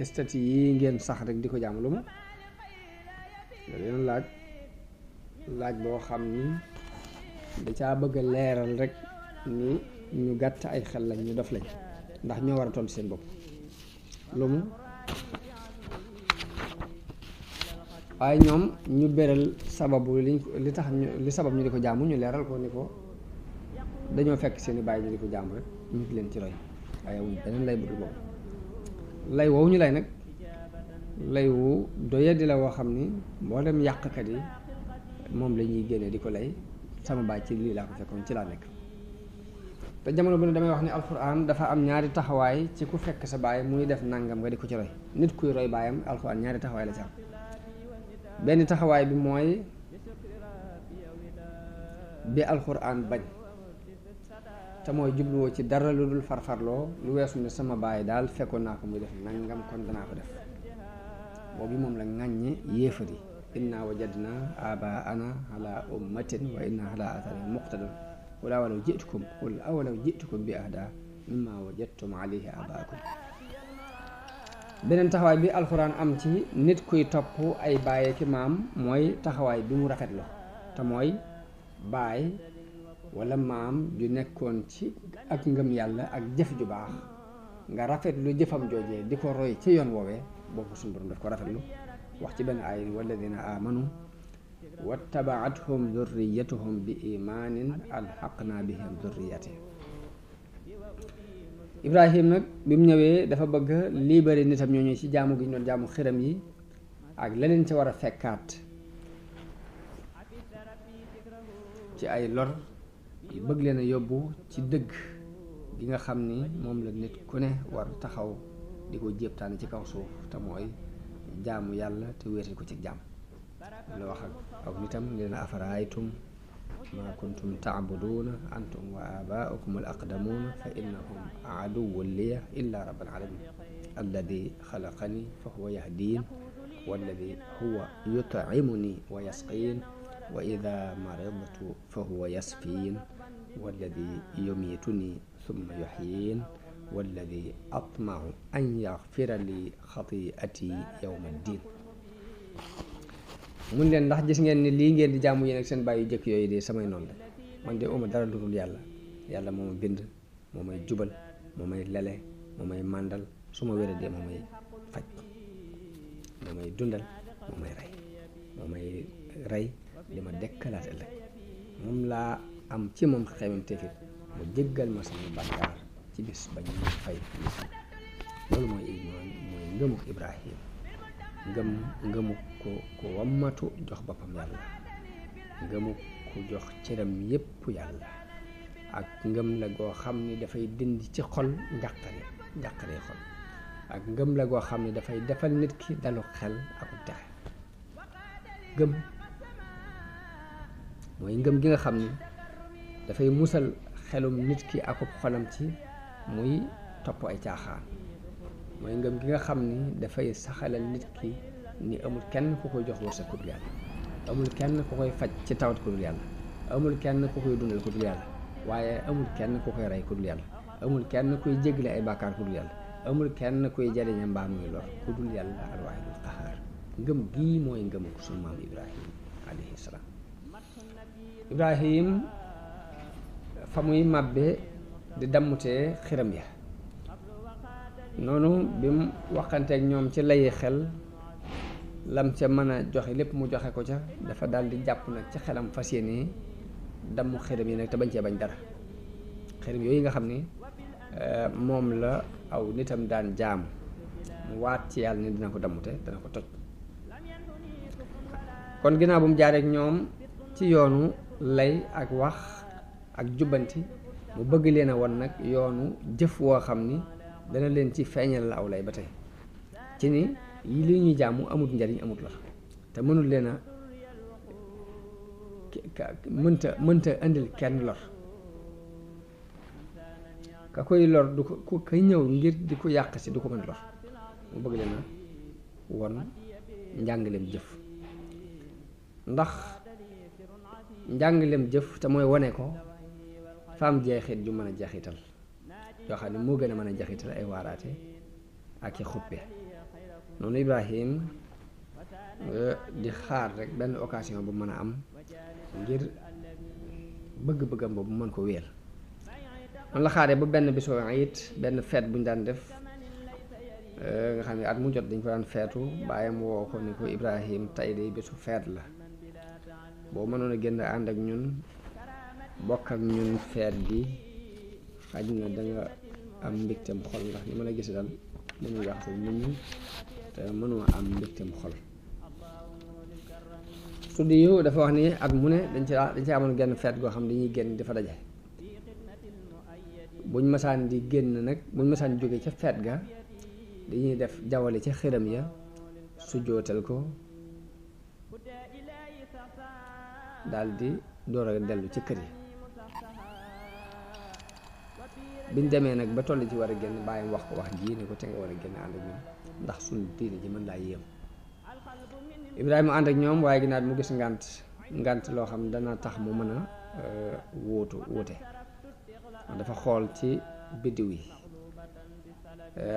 statue yi ngeen sax rek di ko jaamu lu mu da leen laaj boo xam ni da caa bëgg a leeral rek ni ñu gàtt ay xel lañ ñu dof lañ ndax ñoo war a tontu seen bopp lu mu waaye ñoom ñu beral sababu li tax li sabab ñu di ko jaamu ñu leeral ko ni ko dañoo fekk seeni bàyyi ñu di ko jaamu rek ñu di leen ci roy waaye wuñ beneen lay budul boobu lay woowu ñu lay nag lay wu doyadi la woo xam ni mboolem yàqkat yi moom la ñuy génne di ko lay sama baay ci lii laa ko fekkoon ci laa nekk. te jamono bu ne damay wax ni alxuraan dafa am ñaari taxawaay ci ku fekk sa baay muy def nangam nga di ko ci roy nit kuy roy baayam alxuraan ñaari taxawaay la ci am benn taxawaay bi mooy bi alxuraan bañ te mooy jubluwoo ci dara lu dul farfarloo lu weesu ne sama baay daal fekkoon naa ko muy def nangam kon danaa ko def boobu moom la ŋàññe yéefar yi inna wajadna abaana ala ummatin wa inna ala atharihim muqtadun qul awalaw jitukum bi ahda mimma wajadtum alayhi abaakum beneen taxawaay bi alxuraan am ci nit kuy topp ay baay ki maam mooy taxawaay bi mu rafetlu te mooy baay wala maam ju nekkoon ci ak ngëm yàlla ak jëf ju baax nga rafetlu jëfam joojee di ko roy ci yoon woowee boobu suñu borom daf ko rafetlu wax ci benn ay walladina amanu wattabaathum dhurriyatuhum bi imaanin alxaqna bihim dhurriyatihim Ibrahim nag bi mu ñëwee dafa bëgg libéré nitam ñooñu ci jaamu gi ñu doon jaamu xiram yi ak leneen ca war a fekkaat ci ay lor bëgg leen a yóbbu ci dëgg gi nga xam ni moom la nit ku ne war taxaw di ko jéebtaane ci kaw suuf te mooy jaamu yàlla te wéetal ko ci jaam la wax ak aw nitam ne leen afaraaytum ma kuntum taabuduuna antum wa abaaukum al aqdamuuna fa innahum aduwwun liya illa rabbal alamin alladi xalaqani fa huwa yahdiin walladi huwa yut'imuni wa yasqiin wa ida maridtu fa huwa yasfiin walladi yumiituni summa yuxyiin walladi atmau an yaxfira li xatiati yowma ddin mun leen ndax gis ngeen ni lii ngeen di jaamu yéen ak seen bàyyi jëkk yooyu de samay noonu la man de uma dara lu dul yàlla moo ma bind moo may jubal moo may lele moo may màndal su ma wéradee moo may faj moo may dundal moo may rey li ma dekkalaat ëllëg moom laa am ci moom xemem tefit mu jéggal ma sama bàkkaar ci bis ba ñu fay loolu mooy iman mooy ngëmuk Ibrahim ngëmuk ko wammatu jox boppam yàlla ngëmuk ku jox cëram yépp yàlla ak ngëm la goo xam ni dafay dindi ci xol njàqare xol ak ngëm la goo xam ni dafay defal nit ki dalu xel akub texe ngëm mooy ngëm gi nga xam ni dafay musal xelum nit ki akub xolam ci muy topp ay caaxaan mooy ngëm gi nga xam ni dafay saxalal nit ki ni amul kenn ku koy jox wërsëg ku dul yàlla amul kenn ku koy faj ci tawat ku dul yàlla amul kenn ku koy dundal ku dul yàlla waaye amul kenn ku koy rey ku dul yàlla amul kenn kuy jégle ay bàkkaar ku dul yàlla amul kenn kuy jariñe mbaa muy lor ku dul yàlla alwaahidul qahaar ngëm gii mooy ngëm ko sunu maam Ibrahim alayhi salaam Ibrahim fa muy màbbe di dammutee xiram ya noonu bi mu waxanteeg ñoom ci layi xel lam ca mën a joxe lépp mu joxe ko ca dafa daal di jàpp nag ci xelam fas yéene damm xiram yi nag te bañ cee bañ dara xiram yooyu nga xam ni moom la aw nitam daan jaam mu waat ci yàlla ni dina ko dammute dana ko toj kon ginnaaw bu mu jaareek ñoom ci yoonu lay ak wax ak jubbanti mu bëgg leen a won nag yoonu jëf woo xam ni dana leen ci feeñal la aw lay ba tey ci ni yi li ñuy jaamu amut njariñ amut la te mënul leen a mënta indil kenn lor ka koy lor du ko kay ñëw ngir di ko yàq si du ko mën lor mu bëgg leen a won njàngaleem jëf ndax njàngaleem jëf te mooy wane ko faam jeexit ju mën a jeexital yoo xam ne moo gën a mën a jeexital ay waaraate ak i xuppe noonu Ibrahim di xaar rek benn occasion bu mën a am ngir bëgg-bëggam boobu mën ko wéel. man la xaaree ba benn bisu it benn feet bu ñu daan def nga xam ne at mu jot dañ ko daan feetu baayam woo ko ni ko Ibrahim tey de bisu feet la boo mënoon a génn ànd ak ñun bokk ak ñun feet gi xaj na danga am mbégteem xol ndax ni ma la gis daal mënuy waxtu nit ñi te mënoo am mbégteem xol. tuddi yu dafa wax ni at mu ne dañ ci amoon genn feet goo xam dañuy génn di fa daje buñ masaan di génn nag buñ masaan jóge ca feet ga dañuy def jawale ca xiram ya su jootal ko daldi door a dellu ci kër yi. biñ demee nag ba toll ci war a génn bàyyam wax ko wax jii ne ko te nga war a génn ànd ak ñoom ndax suñu diine ji mën laa yéem. Ibrahima ànd ak ñoom waaye ginnaaw mu gis ngant loo xam dana tax mu mën a wuute dafa xool ci biddiw yi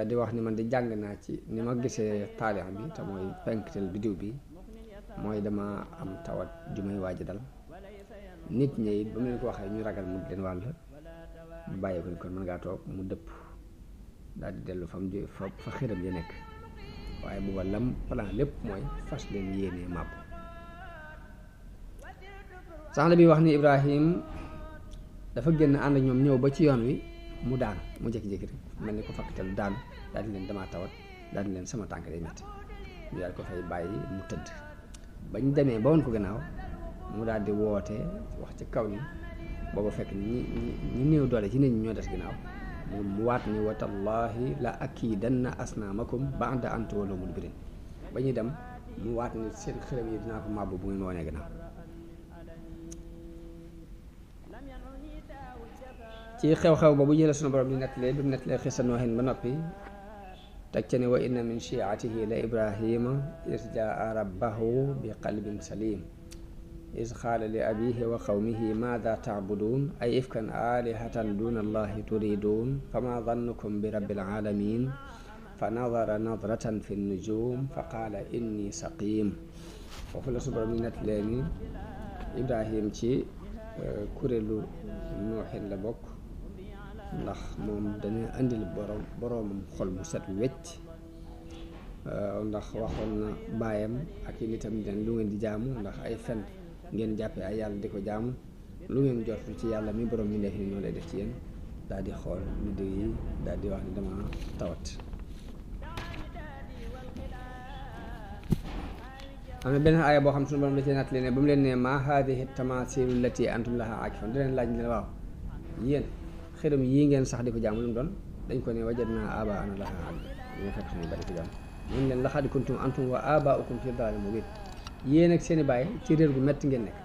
di wax ni man di jàng naa ci ni ma gisee taalix bi te mooy penktel biddiw bi mooy dama am tawat ju may waaj dal nit ñi it ba mu leen ko waxee ñu ragal mu leen wàll mu bàyyi ko ni kon mën ngaa toog mu dëpp daal di dellu fa xiram ya nekk waaye booba lam plan lépp mooy fas leen yéenee màbb. sax la bi wax ni Ibrahim dafa génn ànd ak ñoom ñëw ba ci yoon wi mu daanu mu jékki-jékki rek mel ni ko fakkatal daanu daal di leen damaa tawat daal di leen sama tànk day metti ñu daal ko fay bàyyi mu tëdd bañ demee ba woon ko gannaaw mu daal di woote wax ci kaw ni booba fekk ñi néew doole ci nit ñi ñoo des ginnaaw mu waat ni wa tallaahi la akiidanna asnaamakum ba'da an tuwallu mudbirin ba ñuy dem mu waat ni seen xërëm yi dinaa ko màbb bu ngeen ma wanee gannaaw. ci xew-xew boobu jële sunu borom di nettalee bi mu nettalee xisa Noohin ba noppi teg ca ne wa inna min shi'atihi la Ibrahima iz jaa rabbahu bi qalbin salim iz qaala li abiihi wa qawmihi maada ta'buduun ay ifkan aalihatan duuna allahi turiiduun famaa zannukum bi rabbil aalamiin fa nadara nadratan fi nujum fa qaala inni saqim. foofu la sunu borom di nettalee ni Ibrahim ci kuréelu Noohin la bokk ndax moom dana indil boroomam xol bu set wecc ndax waxoon na baayam ak i nitam den lu ngeen di jaamu ndax ay fen ngeen jàppee ay yàlla di ko jaamu lu ngeen jortu ci yàlla mi borom mi nekk ni ñoo lay def ci yéen daal di xool vidéo yi daal di wax ni dama tawat. am na beneen aaya boo xam suñu borom da cee nattali ne ba mu leen ne ma haadihi tamaasilu allati antum laha aakifun da leen laaj ne waaw yéen xërëm yii ngeen sax di ko jaamu lu mu doon dañ ko ne wajadnaa aabaa'anaa lahaa aabidiin ñu fekk suñu bari ko jaamu ñu leen laqad kuntum antum wa aabaa'ukum fii dalaalin mubiin yéen ak seeni baay ci réer gu metti ngeen nekk.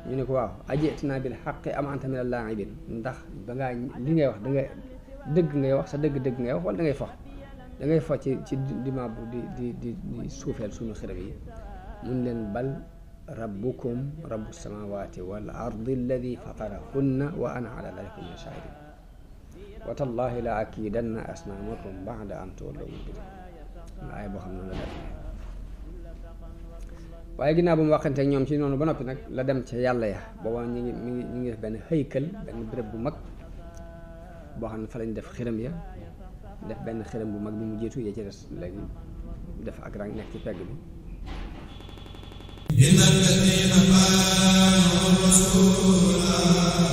ñu ne ko waaw aji'tanaa bil haqqi am anta minal laa'ibiin ndax dangaa li ngay wax danga dëgg ngay wax sa dëgg ngay wax wala dangay fo ci dima bu di suufeel suñu xërëm yi. mun leen bal rabbukum rabbu samawati wal ardi alladi fatarahunna wa ana ala dhalika min shahidin wa tallahi la akidanna asnamakum ba'da an tuwallu mudbirin. ay boo xam ne la def waaye ginnaaw bu mu waxante ak ñoom ci noonu ba noppi nag la dem ca yàlla ya booba ñu ngi def benn xëykal benn béréb bu mag boo xam ne fa lañ def xiram ya def benn xiram bu mag bi mu jiitu ya ci des léegi def ak rang nekk ci pegg bi. إن الذين قالوا الرسول